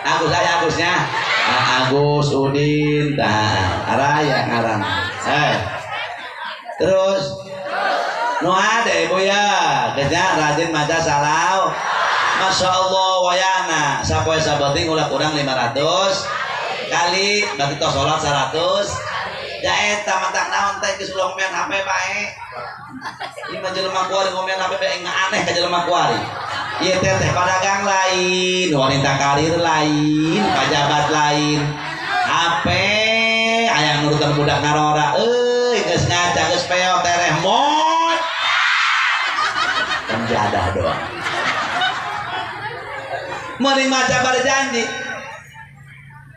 Agus aya Agusnya. Agus Udin tah araya ngaran. Terus nu ada ibu ya, geus rajin maca salawat. Masya Allah wayana sapoe sabeting ulah kurang 500 kali berarti tos salat 100. Ya eta matak naon teh geus ulah ngomean HP bae. Ieu mah jelema kuari ngomean HP bae aneh ka jelema kuari. Ieu teh teh padagang lain, wanita karir lain, pajabat lain. HP aya nurutan budak ngarora euy geus ngaca geus peot tereh mot. Penjadah doang. Mending maca berjanji.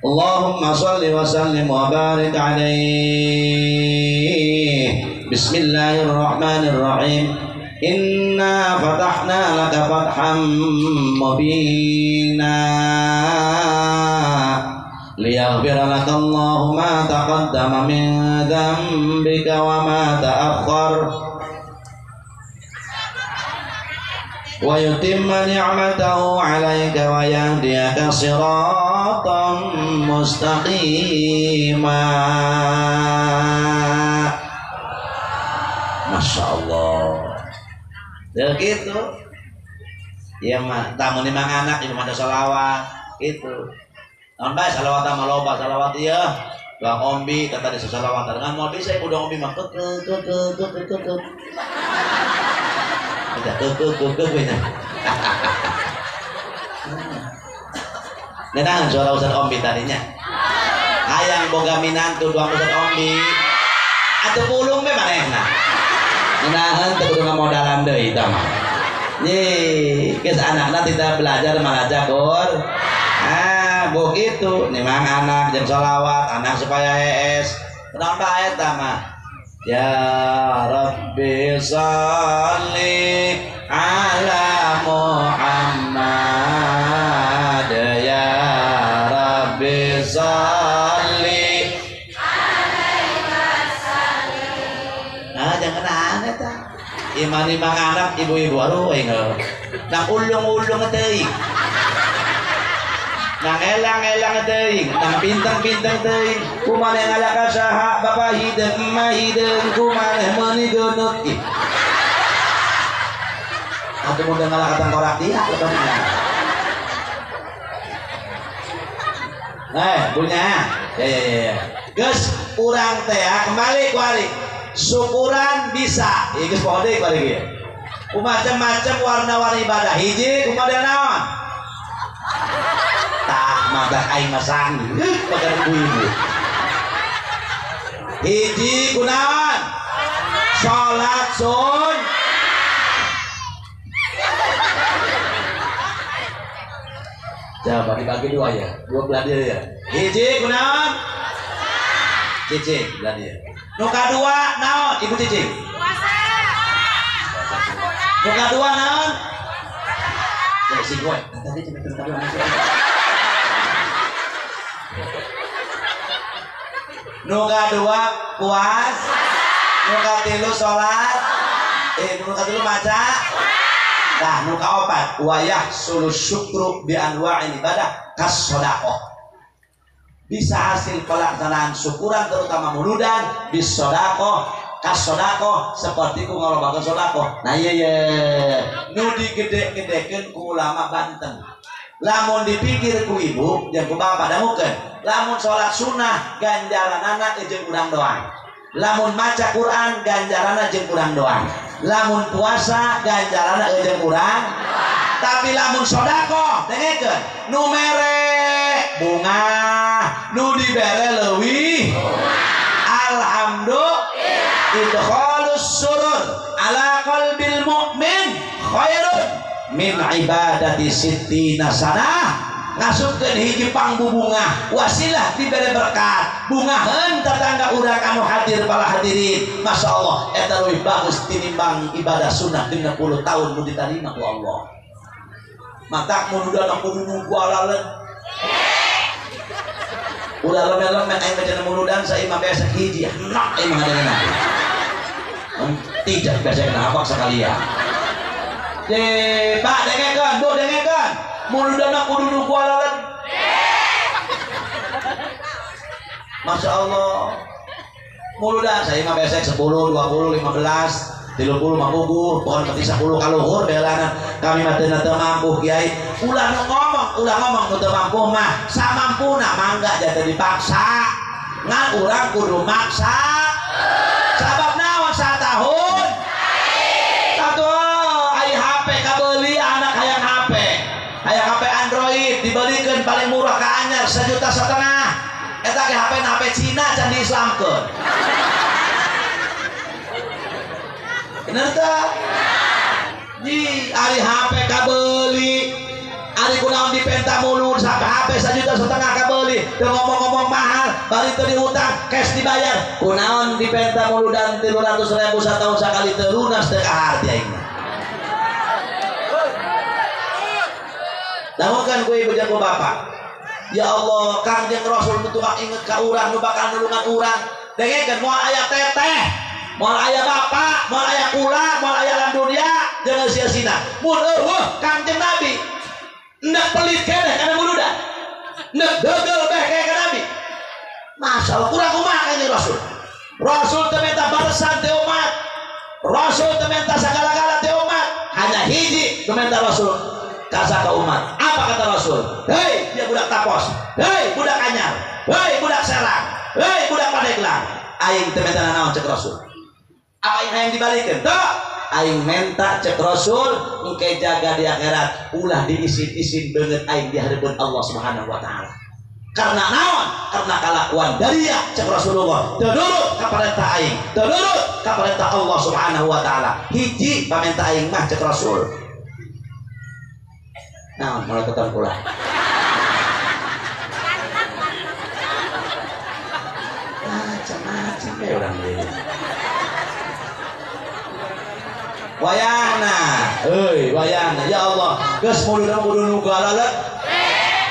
Allahumma salli wa sallim wa barik alaihi. Bismillahirrahmanirrahim. Inna fatahna laka fatham mubina liyaghfira laka Allahu ma taqaddama min dzambika wa ma ta'akhkhar wa yutimma ni'matahu 'alaika wa yahdiyaka siratan mustaqima. Masya Allah. Ya gitu. Ya mah tamu nimang anak ibu maca sholawat gitu. Naon bae sholawat mah loba sholawat ieu. Doang ombi tata di sholawat dengan mau bisa ibu doang ombi mah ke ke ke ke ke ke. Tidak ke ke ke ke nya. Nenangan suara Ustaz Ombi tadinya. Hayang boga minantu doang Ustaz Ombi. Atuh pulung be manehna. Ngenahan teu kudu ngamodalan deui eta mah. Nih, geus anakna tidak belajar maca Quran. Ah, begitu. Nimang anak jeung sholawat, anak supaya hees. Kunaon bae eta mah? Ya Rabbi shalli ala Muhammad. Ya Rabbi shalli alaihi wasallam. Ah, jangan aneh ta. Iman imang anak ibu-ibu aduh aing. Nang ulung-ulung teuing. Nang elang-elang teuing, nang pintang-pintang teuing. Kumaneh ngalaka saha bapa hideung emak hideung kumaneh meuni geunut. Atuh mun ngalaka tangkorak dia lebarnya. Punya. Ya ya ya ya. Geus urang teh ya kembali ku ari. Syukuran bisa. Ieu geus poho deui ku ari ge. Ku macam-macam warna-warni ibadah. Hiji ku model naon? Tah madak aing mah sanggeuk bagan ku ibu. Hiji ku naon? Salat sun. Coba dibagi dua ya, dua belah dia ya. Hiji ku naon? Cicing belah dia. Nu kadua naon? Ibu cicing. Puasa. Nu kadua naon? Ya si gue. Tadi cuma nu kadua. Nu kadua puas. Nu katilu salat. Nu katilu maca. Nah, nu kaopat wa yahsulu syukru bi anwa'il ibadah kas sedekah. Bisa hasil pelaksanaan syukuran terutama muludan bis sedekah, kas sedekah seperti ku ngalobakeun sedekah. Nah ieu ye nu digede-gedekeun ku ulama Banten. Lamun dipikir ku ibu jeung ku bapak dangukeun, lamun salat sunah ganjaranana jeung urang doang. Lamun maca Quran ganjaranana jeung urang doang. Lamun puasa ganjaranna jeung urang. Tapi lamun sedekah dengekeun nu mere bunga, nu dibere leuwih. Alhamdulillah. Idkhalus surur ala qalbil mu'min khairun min ibadati sittina sanah. Ngasupkeun hiji pangbubungah wasilah dibere berkat bungaheun tetangga urang anu hadir bala hadirin. Masya Allah eta leuwih bagus tinimbang ibadah sunnah 60 tahun nu ditarima ku Allah. Matak mun udah kudu nunggu alaleun ulah leme-leme aing mah cenah muludan saimah besek hiji enak aing mah ngadengeuna. Tidak besek hafal sekalian. Pak dengekeun, Bu dengekeun. Muludana kudu nunggu alaleun. Masya Allah. Muludan saya mah besek 10, 20, 15, 30 mah puguh, pokona penting 10 kaluhur belana. Kami mah teu mampu kiai. Ulah nu ngomong, ulah ngomong nu teu mampu mah. Samampuna mangga jatuh dipaksa. Ngan urang kudu maksa. Sabab naon satahun? Satu ai HP kabeuli anak hayang HP. Hayang HP Android dibelikan paling murah ka anyar 1,5 juta. Eta ge HP HP Cina can diislamkeun. Bener teu? Di ari HP kabeuli, ari kunaon dipenta mulud sampai HP 1,5 juta kabeuli, teu ngomong-ngomong mahal, bari teu dihutang, cash dibayar. Kunaon dipenta muludan 300.000 satahun sakali teu lunas teu kaharti aing mah. Lamukan ku ibu jeung ku bapak. Ya Allah, Kangjeng Rasul nu tukang inget ka urang, nu bakal nulungan urang. Dengekeun moal aya teteh, moal aya bapak, moal aya kula, moal aya alam dunia, jangan sia-sia. Mun eueuh Kangjeng Nabi hendak pelit keneh kana muludan. Hendak degel beh kaya ka Nabi. Masya Allah, kurang kumaha Kangjeng Rasul. Rasul teu menta balesan teh umat. Rasul teu menta sagala-gala teh umat. Hanya hiji nu menta Rasul. Kasa ke umat. Apa kata Rasul? Hei, dia budak Tapos. Hei, budak Anyar. Hei, budak Serang. Hei, budak Pandeglang. Aing teu menta nanaon cek Rasul. Apa yang hayang dibalikeun? Teu. Aing menta cek Rasul engke jaga di akhirat ulah diisin-isin beungeut aing di hadapan Allah Subhanahu wa taala. Karena naon? Karena kalakuan daria cek Rasulullah. Teu nurut ka parentah aing, teu nurut ka parentah Allah Subhanahu wa taala. Hiji pamenta aing mah cek Rasul. Nah, mulai ketemu pula. Macam-macam ya orang ini. Wayana, hei wayana, ya Allah, geus muluna kudu nu galalet.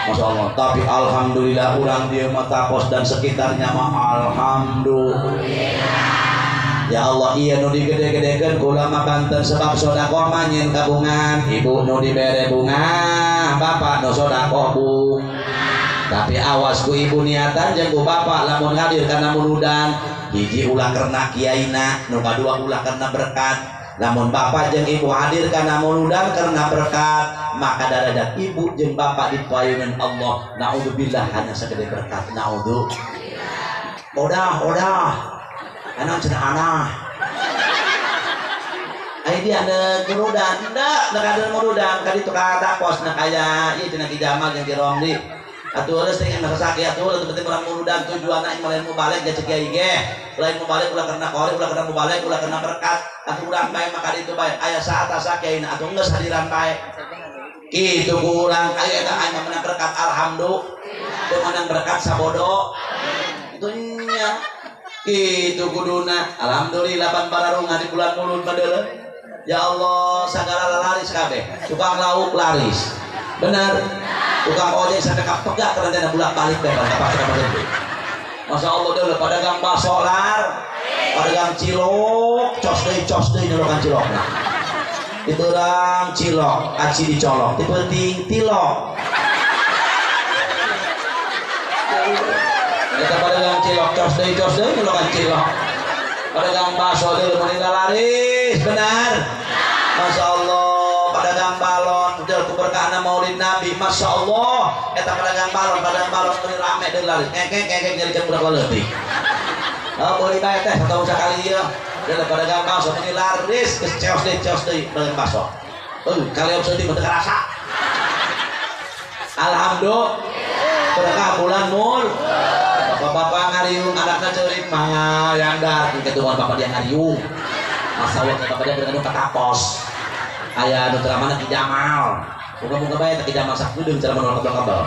Masya Allah, tapi alhamdulillah urang dieu mah Tapos dan sekitarnya mah alhamdulillah. Ya Allah, iya nu digede-gedekeun ku ulama Banten sebab sedekah mah nyieun kabungan, ibu nu dibere bunga, bapak nu sedekah bu. Tapi awas ku ibu niatan jeung ku bapak lamun hadir kana muludan, hiji ulah karena kiaina, nu kadua ulah karena berkat. Lamun bapak jeung ibu hadir kana muludan karena berkat, maka darajat ibu jeung bapak dipayungan Allah. Naudzubillah hanya segede berkat. Naudzubillah. Odah, odah. Anak cenah anah. Ai dia neuk muludan, henteu neuk hadir muludan ka ditu ka tapos neuk aya ieu cenah Ki Jamal jeung Ki Romli. Atuh geus teh masa sakit atuh teu penting urang muludan tujuanna aing lain mubalig ja cek kiai ge. Lain mubalig ulah karena qori, ulah karena mubalig, ulah karena berkat. Atuh urang bae maka ditu bae aya saat asa kiai na atuh geus hadiran bae. Kitu ku urang aya eta aing menang berkat alhamdulillah. Teu menang berkat sabodo. Itu nya. Kitu kuduna alhamdulillah pan bararunga di bulan mulud badeuleu. Ya Allah, sagala laris kabeh. Tukang lauk laris. Benar. Tukang ojek sampai kapegak karena dana bolak-balik deh ka pasar pasar. Masya Allah deuleu pedagang bakso lar, pedagang cilok, cos deui nyolokan cilokna. Dibeurang cilok, aci dicolok, dipeuting tilok. Eta pedagang cilok cos deui nyolokan cilok. Pedagang bakso deuleu meuni laris, benar. Masya Allah, pedagang balon deuleu keberkahan Maulid Nabi, Masya Allah. Eta pedagang balon meuni rame deuleu laris. Engkek nyarikeun budak leutik. Oh, beuli bae teh sataun sakali ieu. Deuleu pedagang bakso meuni laris, geus ceos deui pedagang bakso. Kaleop seutik mah teu karasa. Alhamdulillah. Berkah bulan mul. Bapak-bapak ngariung, anaknya ceurik mah yang dar ketuan bapak dia ngariung. Masa waktu bapak dia berngandung ka tapos. Aya nu ceramahna Ki Jamal. Muga-muga bae teh Ki Jamal sakudeung ceramah nu kabel-kabel.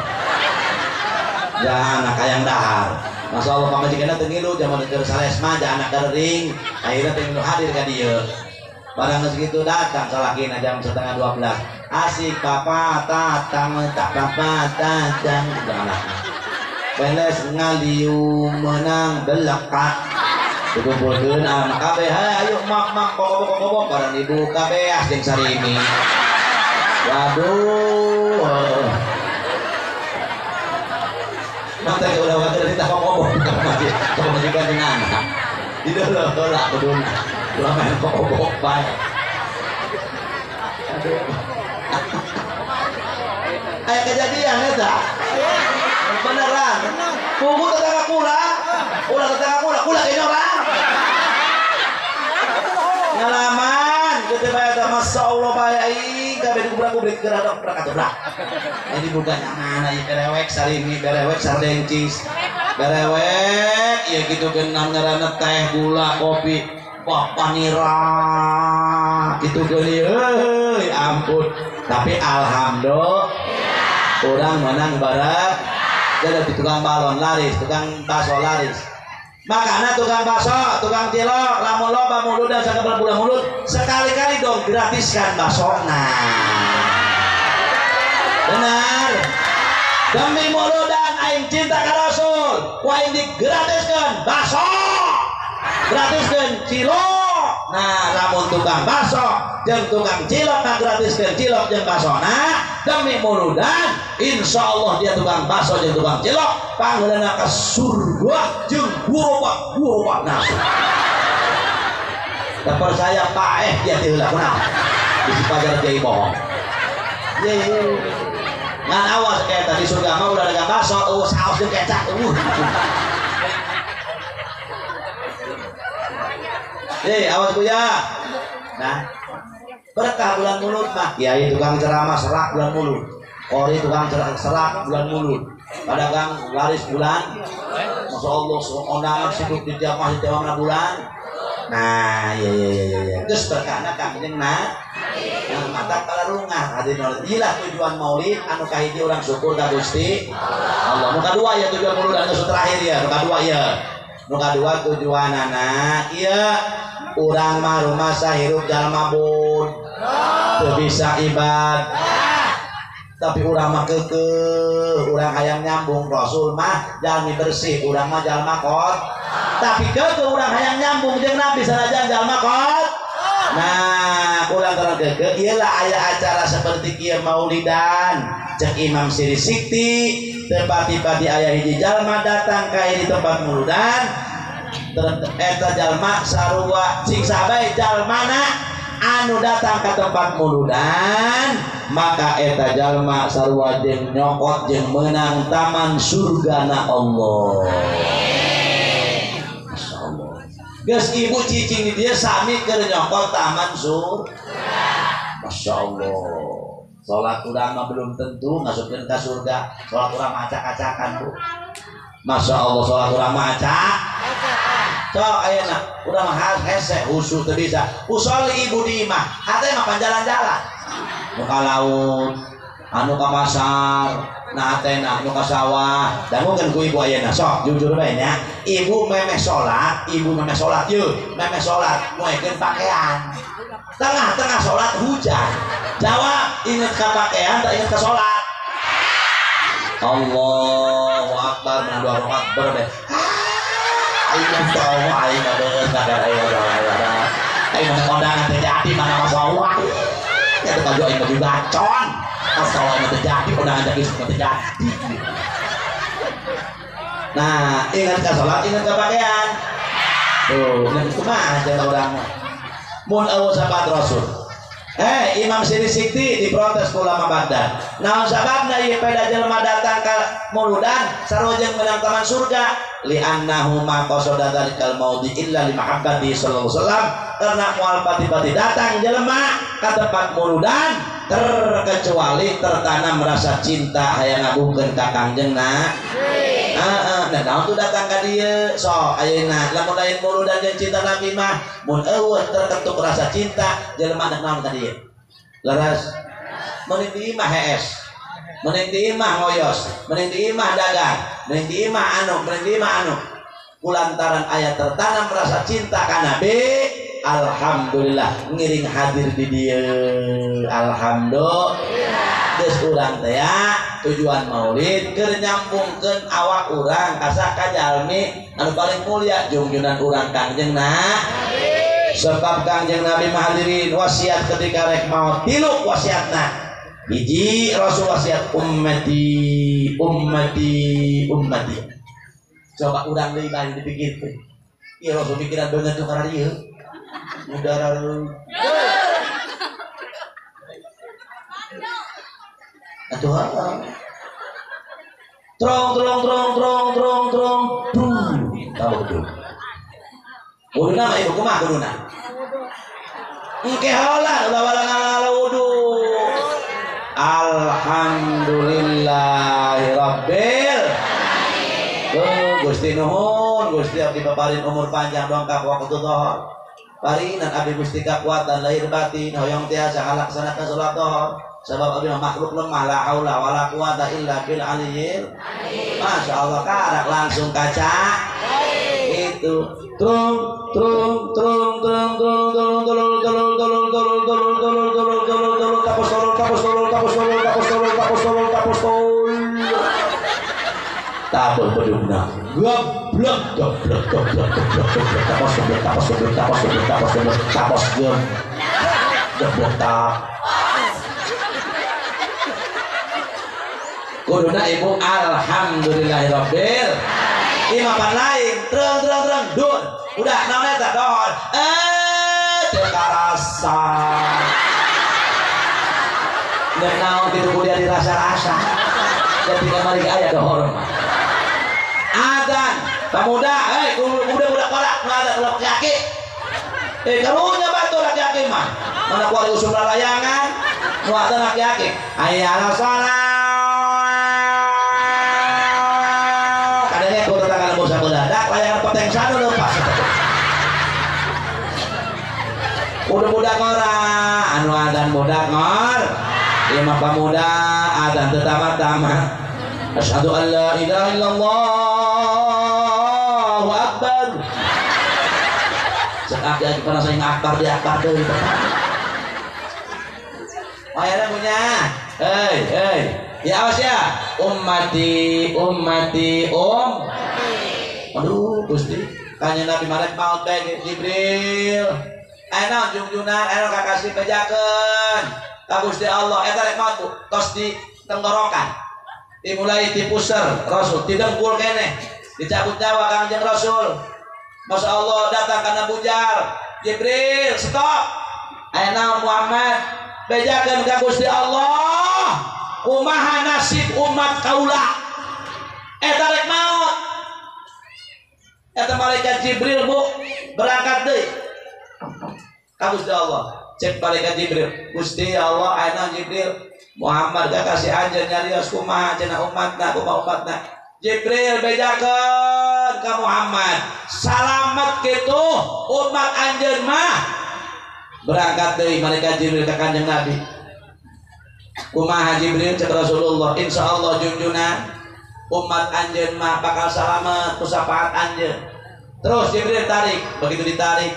Ja anak hayang dahar. Masya Allah pamajikanna teu ngilu jaman keur salesma ja anak gering, akhirna teu ngilu hadir ka dieu. Barang geus kitu datang salakina jam 11:30. Asik papa tatang tak papa tatang anakna. Beles ngaliu menang belekat dikumpulkeun anak kabeh ayo mak mak kokobok barang dibuka beas jeung sarimi. Waduh. Mata ke ulah waktu dari tak kokobok pamajikan jeung anak. Di deuleuh heula kuduna. Ulah main kokobok bae. Aduh. Aya kejadian eta. Beneran. Kubu tetangga kula, ulah tetangga kula, kula kayaknya orang. Ngalaman, gede bae eta Masya Allah bae aing kabeh dikubrak-kubrik geura dok brak atuh brak. Ini bukan mana ieu berewek sarimi, berewek sardencis. Berewek ieu kitu geunam ngaranna teh, gula, kopi, wah panira kitu geuning heuy ampun. Tapi alhamdulillah orang menang barak. Jadi tukang balon laris, tukang bakso laris. Makanya tukang bakso, tukang cilok, lamun loba mulut dan sakabel bulan mulut, sekali-kali dong gratiskan baksona. Benar. Demi muludan aing cinta ka Rasul, ku aing digratiskeun bakso. Gratiskeun cilok. Nah, lamun tukang bakso jeung tukang cilok ngagratiskeun cilok jeung baksona demi muludan, insya Allah dia tukang bakso jeung tukang cilok panggeulana ka surga jeung gurobak nasi. Tak percaya paeh dia teh heula kunaon. Bisi pajar kiai bohong. Ye. Ngan awas eta di surga mah ulah dagang bakso, eueuh saos jeung kecap eueuh. Hei, awas buya. Nah, berkah bulan mulut mah. Kiai tukang ceramah serak bulan mulut. Qori tukang serak bulan mulut. Pedagang laris bulan. Masya Allah, undangan sibuk di tiap masjid tiap mana bulan. Nah, iya iya iya iya. Terus berkahna kangjeng nah. Nah, mata kalarungah hadirin. Ilah tujuan maulid anu kahiji urang syukur ka Gusti Allah. Nu kadua ya tujuan maulid anu terakhir ya, nu kadua ya. Nu kadua tujuanana ieu urang mah rumasa hirup jalma bud teu bisa ibad tapi urang mah keukeuh urang hayang nyambung Rasul mah jalmi bersih urang mah jalma kot tapi keukeuh urang hayang nyambung jeung Nabi sanajan jalma kot. Nah urang terang keukeuh ieu lah aya acara seperti kieu maulidan cek Imam Siri Sikti tepati-pati aya hiji jalma datang ka di tempat muludan eta jalma sarua cing sabae jalmana anu datang ka tempat muludan maka eta jalma sarua jeung nyokot jeung meunang taman surgana Allah. Masyaallah. Geus ibu cicing di dia sami keur nyokot taman surga. Masya Allah. Salat urang mah belum tentu ngasupkeun ka surga. Salat urang mah acak-acakan, Bu. Masya Allah salat urang mah acak. Sok ayeuna urang mah hese khusyuk teu bisa. Usolli ibu di imah, hate mah panjalan-jalan. Nu ka laut, anu ka pasar, nah hatena anu ka sawah. Dangukeun ku ibu ayeuna sok jujur bae nya. Ibu memeh salat, ibu memeh salat yeuh, memeh salat moekeun pakaian. Tengah-tengah salat hujan. Jawab, inget ka pakaian tak inget ka salat? Allahu akbar, menang dua rakaat berbe. Aing tahu aing beungeut kadar aing aing mah kondangan teh jadi mana masalah. Ya teh baju aing baju gacon. Masalah mah teh jadi kondangan jadi teh jadi. Nah, ingat ka salat, ingat ka pakaian. Tuh, ingat kumaha cenah urang mah. Mun eueuh sahabat Rasul. Imam Siri Sikti diprotes ku ulama Baghdad. Naon sababna ieu peda jelema datang ka muludan sarua jeung menang taman surga? Li'annahu ma qasada dzalikal maudi illa li mahabbati sallallahu alaihi wasallam. Karena moal pati-pati datang jelema ka tempat muludan terkecuali tertanam rasa cinta hayang ngagungkeun ka Kangjeng Nabi. Heeh, nah naon tuh datang ka dieu? Sok ayeuna lamun lain muludan jeung cinta Nabi mah mun eueuh terketuk rasa cinta jelema naon ka dieu? Leres. Mending di imah hees. Mending di imah ngoyos, mending di imah dagang, mending di imah anu, mending di imah anu. Kulantaran ayat tertanam rasa cinta ka Nabi, alhamdulillah ngiring hadir di dieu. Alhamdulillah. Geus urang teh ya, tujuan maulid keur nyambungkeun awak urang ka sakajalmi anu paling mulia jungjunan urang Kangjeng Nabi. Sebab Kangjeng Nabi mahadirin wasiat ketika rek maot tilu wasiatna. Hiji Rasul wasiat ummati ummati ummati. Coba urang deui bari dipikirkeun. Ieu Rasul pikiran beungeut nu karena ieu. Udara atuh trong trong trong trong trong trong trong tahu tuh. Kuduna mah ibu kumaha kuduna? Engke heula ulah wala wudu. Alhamdulillahirabbil alamin. Gusti nuhun, Gusti abdi paparin umur panjang dongkap waktu dhuhur. Parinan abdi Gusti kakuatan lahir batin hoyong tiasa ngalaksanakeun salat dhuhur. Sebab abdi makhluk lemah la haula wala quwata illa bil aliyyil. Masya Allah karak langsung kaca. Itu trung trung trung trung trung trung trung trung trung trung trung trung trung trung trung tapos tolol tapos tolol tapos tolol tapos tolol tapos tolol tapos tolol tapos bedugna geblek geblek geblek geblek geblek tapos geblek tapos geblek tapos geblek tapos geblek tapos geblek tap kuduna ibu alhamdulillahirabbil imapan lain terang terang terang dur udah naon eta dohor teu karasa dan naon kitu kudu dirasa-rasa jadi kamari aya dohor mah adzan pemuda muda-muda kolak nu adzan ulah laki karunya batur laki-laki mah mana kuari usum lalayangan nu adzan laki-laki hayya ala shalah kadangnya ku tetangga lembur sabeulah layangan peteng sanu leupas udah budak ora anu adzan budak ngor ieu mah pamuda adzan teu tamat-tamat asyhadu an la ilaha illallah akbar cek aki pernah saya akbar di akbar deui ayeuna punya hei hei ya awas ya ummati ummati aduh Gusti kanjeng Nabi marek maot bae Jibril aya jungjungan aya kakasih bejakeun ka Gusti Allah eta rek maot tos di tenggorokan dimulai di puser Rasul didengkul keneh dicabut nyawa Kangjeng Rasul Masya Allah datang karena bujar Jibril stop aya naon Muhammad bejakeun ka Gusti Allah kumaha nasib umat kaula eta rek maot Eta malaikat Jibril bu berangkat deui ka Gusti Allah. Cek malaikat Jibril, Gusti Allah ayeuna Jibril Muhammad gak kasih anjeun nyarios kumaha cenah umatna kumaha umatna. Jibril bejakeun ka Muhammad, salamet kitu umat anjeun mah. Berangkat deui malaikat Jibril ka Kanjeng Nabi. Kumaha Jibril cek Rasulullah, insyaallah junjunan umat anjeun mah bakal salamet ku syafaat anjeun. Terus Jibril tarik, begitu ditarik,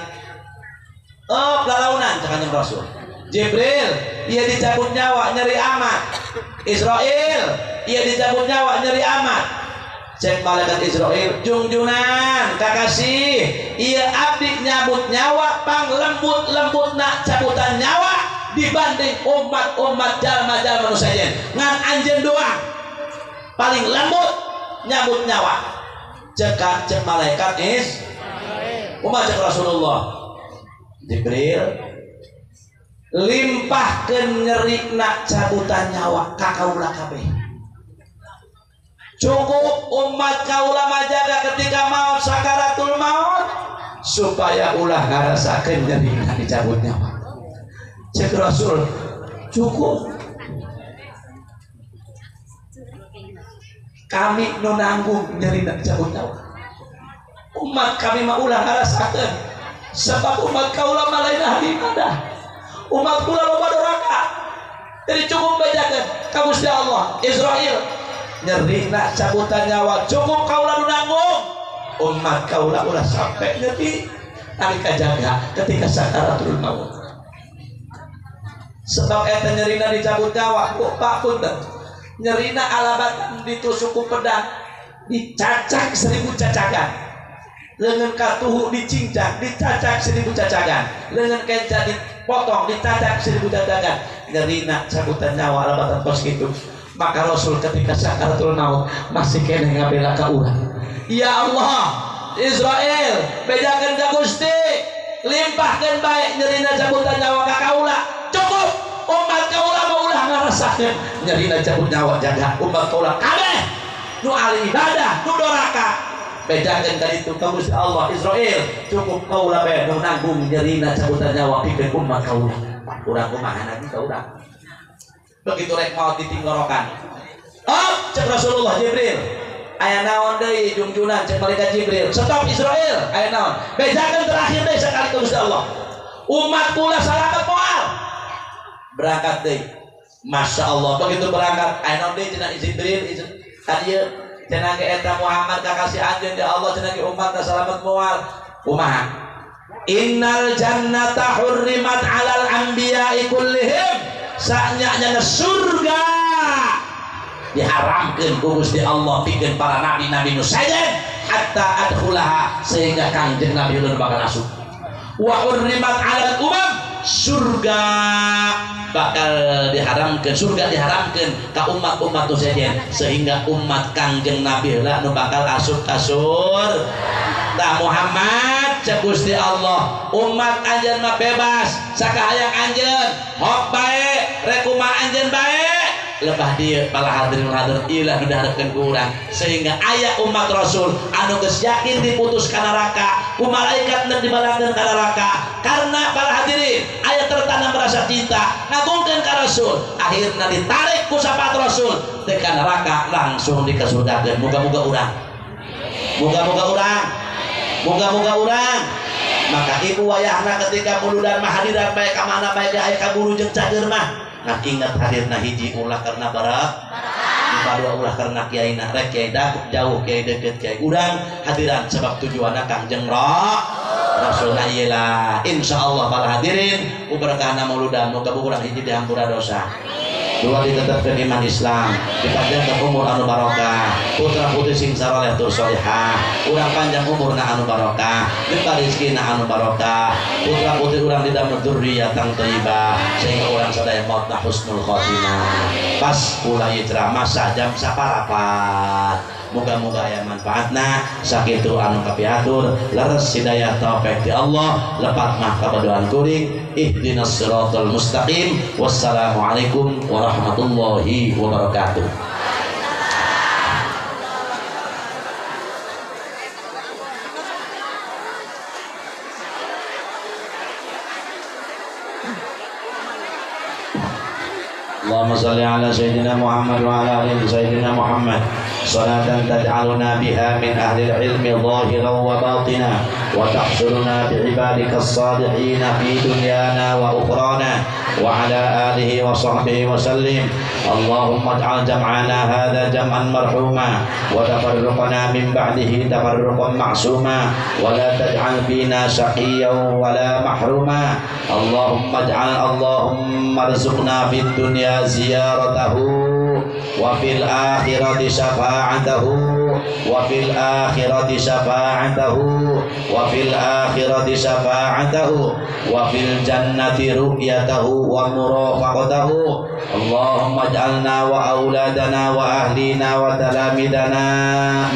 oh lalaunan cek Kanjeng Rasul. Jibril, ia dicabut nyawa nyeri amat. Israel, ia dicabut nyawa nyeri amat. Cek malaikat Israel, jungjunan kakasih, ia abdi nyabut nyawa pang lembut-lembut nak cabutan nyawa dibanding umat-umat jalma-jalma nu sejen. Ngan anjeun doang paling lembut nyabut nyawa. Cek cek malaikat is umat cek Rasulullah. Jibril limpahkeun nyerikna cabutan nyawa ka kaula kabeh. Cukup umat kaula majaga ketika maut sakaratul maut supaya ulah ngarasakeun nyerikna dicabut nyawa. Cek Rasul, cukup kami nu nanggung nyerina dicabut nyawa. Umat kami mah ulah ngarasakeun sebab umat kaula mah lain ahli ibadah. Umat kula loba doraka. Jadi cukup bejakeun ka Gusti Allah. Israel nyerina cabutan nyawa cukup kaula nu nanggung. Umat kaula ulah sampai nyeri nalika jaga ketika sakaratul maut. Sebab eta nyerina dicabut nyawa ku Pak punten. Nyerina alabatan ditusuk ku pedang, dicacak 1000 cacakan. Lengan katuhu dicincang, dicacak 1000 cacakan. Lengan kenca dipotong, dicacak 1000 cacakan. Nyerina cabutan nyawa alabatan kos kitu. Maka Rasul ketika sakaratul maut masih keneh ngabela ka urang. Ya Allah, Israel, bejakeun ka Gusti, limpahkeun bae nyerina cabutan nyawa ka kaula. Cukup umat kaula mah ulah ngarasakeun nyerina cabut nyawa jaga umat kaula kabeh nu ahli ibadah nu doraka. Bejakeun ka ditu ka Gusti Allah. Israel, cukup kaula bae nu nanggung nyerina cabutan nyawa pikeun umat kaula. Urang kumaha nabi ka urang. Begitu rek maot ditinggorokan. Oh, cek Rasulullah Jibril. Aya naon deui jungjunan cek malaikat Jibril. Stop Israel, aya naon? Bejakeun terakhir deui sakali ka Gusti Allah. Umat kula salamet moal. Berangkat deui. Masya Allah, begitu berangkat aya naon deui cenah Jibril ka dieu cenah ge eta Muhammad kakasih anjeun ya Allah cenah ge umat salamet moal. Kumaha? Innal jannata hurrimat alal anbiya'i kullihim. Saanya surga diharamkeun ku Gusti Allah pikeun para nabi-nabi nu sejen hatta adkhulaha sehingga Kangjeng Nabi ulun bakal asup. Wa hurrimat alal umam, surga bakal diharamkeun, surga diharamkeun ka umat-umat nu sejen sehingga umat Kangjeng Nabi heula nu bakal asup ka surga. Tah Muhammad cek Gusti Allah, umat anjeun mah bebas sakahayang anjeun, hok bae rek kumaha anjeun bae. Lebah dieu para hadirin hadirin ilah nu dihareupeun ku urang sehingga aya umat Rasul anu geus yakin diputus ka neraka ku malaikat neuk dibalangkeun ka neraka karena para hadirin aya tertanam rasa cinta ngagungkeun ka Rasul akhirna ditarik ku syafaat Rasul teh ka neraka langsung dikasurgakeun. Moga-moga urang, moga-moga urang, moga-moga urang. Maka ibu wayahna ketika muludan mah hadiran bae ka mana bae aya ka guru jeung cager mah. Nah ingat hadirna hiji ulah karena barak, dua ulah karena kiai na rek kiai jauh kiai deket kiai urang hadiran sebab tujuanna Kangjeng Rasulna ieu lah. Insyaallah para hadirin uberkahna muludan moga urang hiji dihampura dosa. Dua ditetapkan iman Islam, dipanjangkan umur anu barokah, putra putri sing saroleh tur solehah, urang panjang umurna anu barokah, limpah rezekina anu barokah, putra putri urang didamel dzurriyyatan thayyibah, sehingga urang sadaya mautna husnul khotimah. Pas mulai ceramah sajam saparapat. Moga-moga aya manfaatna sakitu anu kapihatur leres hidayah taufik ti Allah lepat mah kabadoan kuring ihdinas siratal mustaqim. Wassalamualaikum warahmatullahi wabarakatuh. Allahumma salli ala Sayyidina Muhammad wa ala ali Sayyidina Muhammad. Salatan taj'aluna biha min ahli al-ilmi zahiran wa batina wa tahshuruna bi ibadika as-salihin fi dunyana wa ukhrana wa ala alihi wa sahbihi wa sallim. Allahumma ij'al jam'ana hadha jam'an marhuma wa tafarruqana min ba'dihi tafarruqan ma'suma wa la taj'al fina shaqiyyan wa la mahruma. Allahumma ij'al Allahumma arzuqna fid dunya ziyaratahu wa fil akhirati syafa'atahu wa fil akhirati syafa'atahu wa fil akhirati syafa'atahu wa fil jannati ru'yatahu wa murafaqatahu. Allahumma ij'alna wa auladana wa ahlina wa talamidana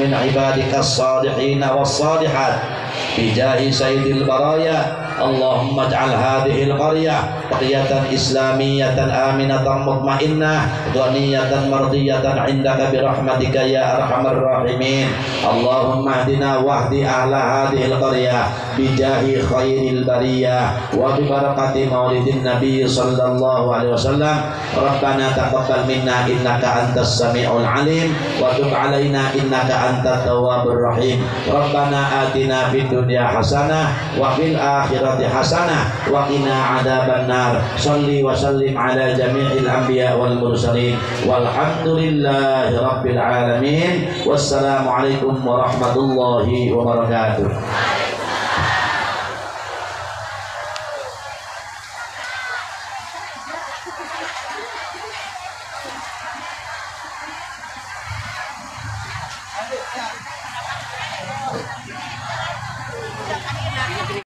min ibadikas salihin was salihat bijahi sayyidil baraya. Allahumma ij'al hadhil qaryah qaryatan islamiyatan aminatan mutmainnah ghaniyatan mardiyatan indaka birahmatika ya arhamar rahimin. Allahumma hdina wahdi ahla hadhil qaryah bijahi khairil bariyah wa bi barakati maulidin nabiy sallallahu alaihi wasallam. Rabbana taqabbal minna innaka antas samiul alim wa tub alaina innaka antat tawwabur rahim. Rabbana atina fid dunya hasanah wa fil akhirati hasanah wa qina adzaban nar. Shalli wa sallim ala jami'il anbiya wal mursalin walhamdulillahi rabbil alamin. Wassalamu alaikum warahmatullahi wabarakatuh.